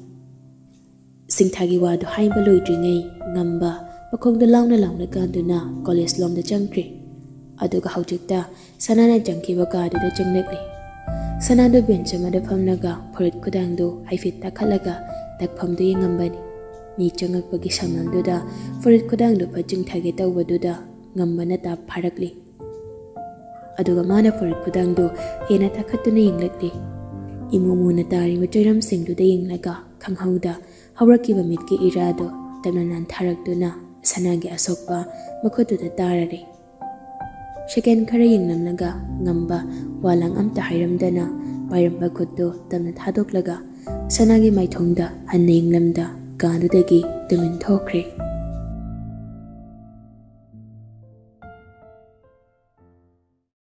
ꯁꯤꯡꯊꯥꯒꯤ ꯋꯥꯗꯨ ꯍꯥꯏꯕ ꯂꯣꯏꯗ꯭ꯔꯤꯉꯩ ꯉꯝꯕ ꯃꯈꯣꯡꯗꯨ ꯂꯥꯎꯅ ꯂꯥꯎꯅ ꯀꯥꯟꯗꯨꯅ ꯀꯣꯂꯦꯖ ꯂꯣꯝꯗ ꯆꯪꯈ꯭ꯔꯦ꯫ ꯑꯗꯨꯒ ꯍꯧꯖꯤꯛꯇ ꯁꯅꯥꯅ ꯆꯪꯈꯤꯕ ꯀꯥꯗꯨꯗ ꯆꯪꯂꯛꯂꯤ꯫ ꯁꯅꯥꯗꯨ ꯕꯦꯟꯆ ꯑꯃꯗ ꯐꯝꯂꯒ ꯐꯨꯔꯤꯠ ꯈꯨꯗꯥꯡꯗꯨ ꯍꯥꯏꯐꯦꯠ ꯇꯥꯈꯠꯂꯒ ꯇꯛꯐꯝꯗꯨ ꯌꯦꯡꯉꯝꯕꯅꯤ꯫ ꯃꯤ ꯆꯪꯉꯛꯄꯒꯤ ꯁꯝꯃꯜꯗꯨꯗ ꯐꯨꯔꯤꯠ ꯈꯨꯗꯥꯡꯗꯨ ꯐꯠ ꯆꯤꯡꯊꯒꯦ ꯇꯧꯕꯗꯨꯗ ꯉꯝꯕꯅ ꯇꯥꯞ ꯐꯥꯔꯛꯂꯤ꯫ ꯑꯗꯨꯒ ꯃꯥꯅ ꯐꯨꯔꯤꯠ ꯈꯨꯗꯥꯡꯗꯨ ꯍꯦꯟꯅ ꯊꯥꯈꯠꯇꯨꯅ ꯌꯦꯡꯂꯛꯂꯤ꯫ ꯏꯃꯨ ꯃꯨꯅ ꯇꯥꯔꯤꯕ ꯆꯩꯔꯝꯁꯤꯡꯗꯨꯗ ꯌꯦꯡꯂꯒ ꯈꯪꯍꯧꯗ ꯍꯧꯔꯛꯈꯤꯕ ꯃꯤꯠꯀꯤ ꯏꯔꯥꯗꯨ ꯇꯞꯅ ꯅꯥꯟꯊꯔꯛꯇꯨꯅ ꯁꯅꯥꯒꯤ ꯑꯁꯣꯛꯄ ꯃꯈꯨꯠꯇꯨꯗ ꯇꯥꯔꯔꯦ꯫ ꯁꯦꯀꯦꯟ ꯈꯔ ꯌꯦꯡꯂꯝꯂꯒ ꯉꯝꯕ ꯋꯥ ꯂꯥꯡ ꯑꯝꯇ ꯍꯥꯏꯔꯝꯗꯅ ꯄꯥꯏꯔꯝꯕ ꯈꯨꯠꯇꯨ ꯇꯞꯅ ꯊꯥꯗꯣꯛꯂꯒ ꯁꯅꯥꯒꯤ ꯃꯥꯏꯊꯣꯡꯗ ꯍꯟꯅ ꯌꯦꯡꯂꯝꯗ ꯀꯥꯗꯨꯗꯒꯤ ꯇꯨꯃꯤꯟ ꯊꯣꯛꯈ꯭ꯔꯦ꯫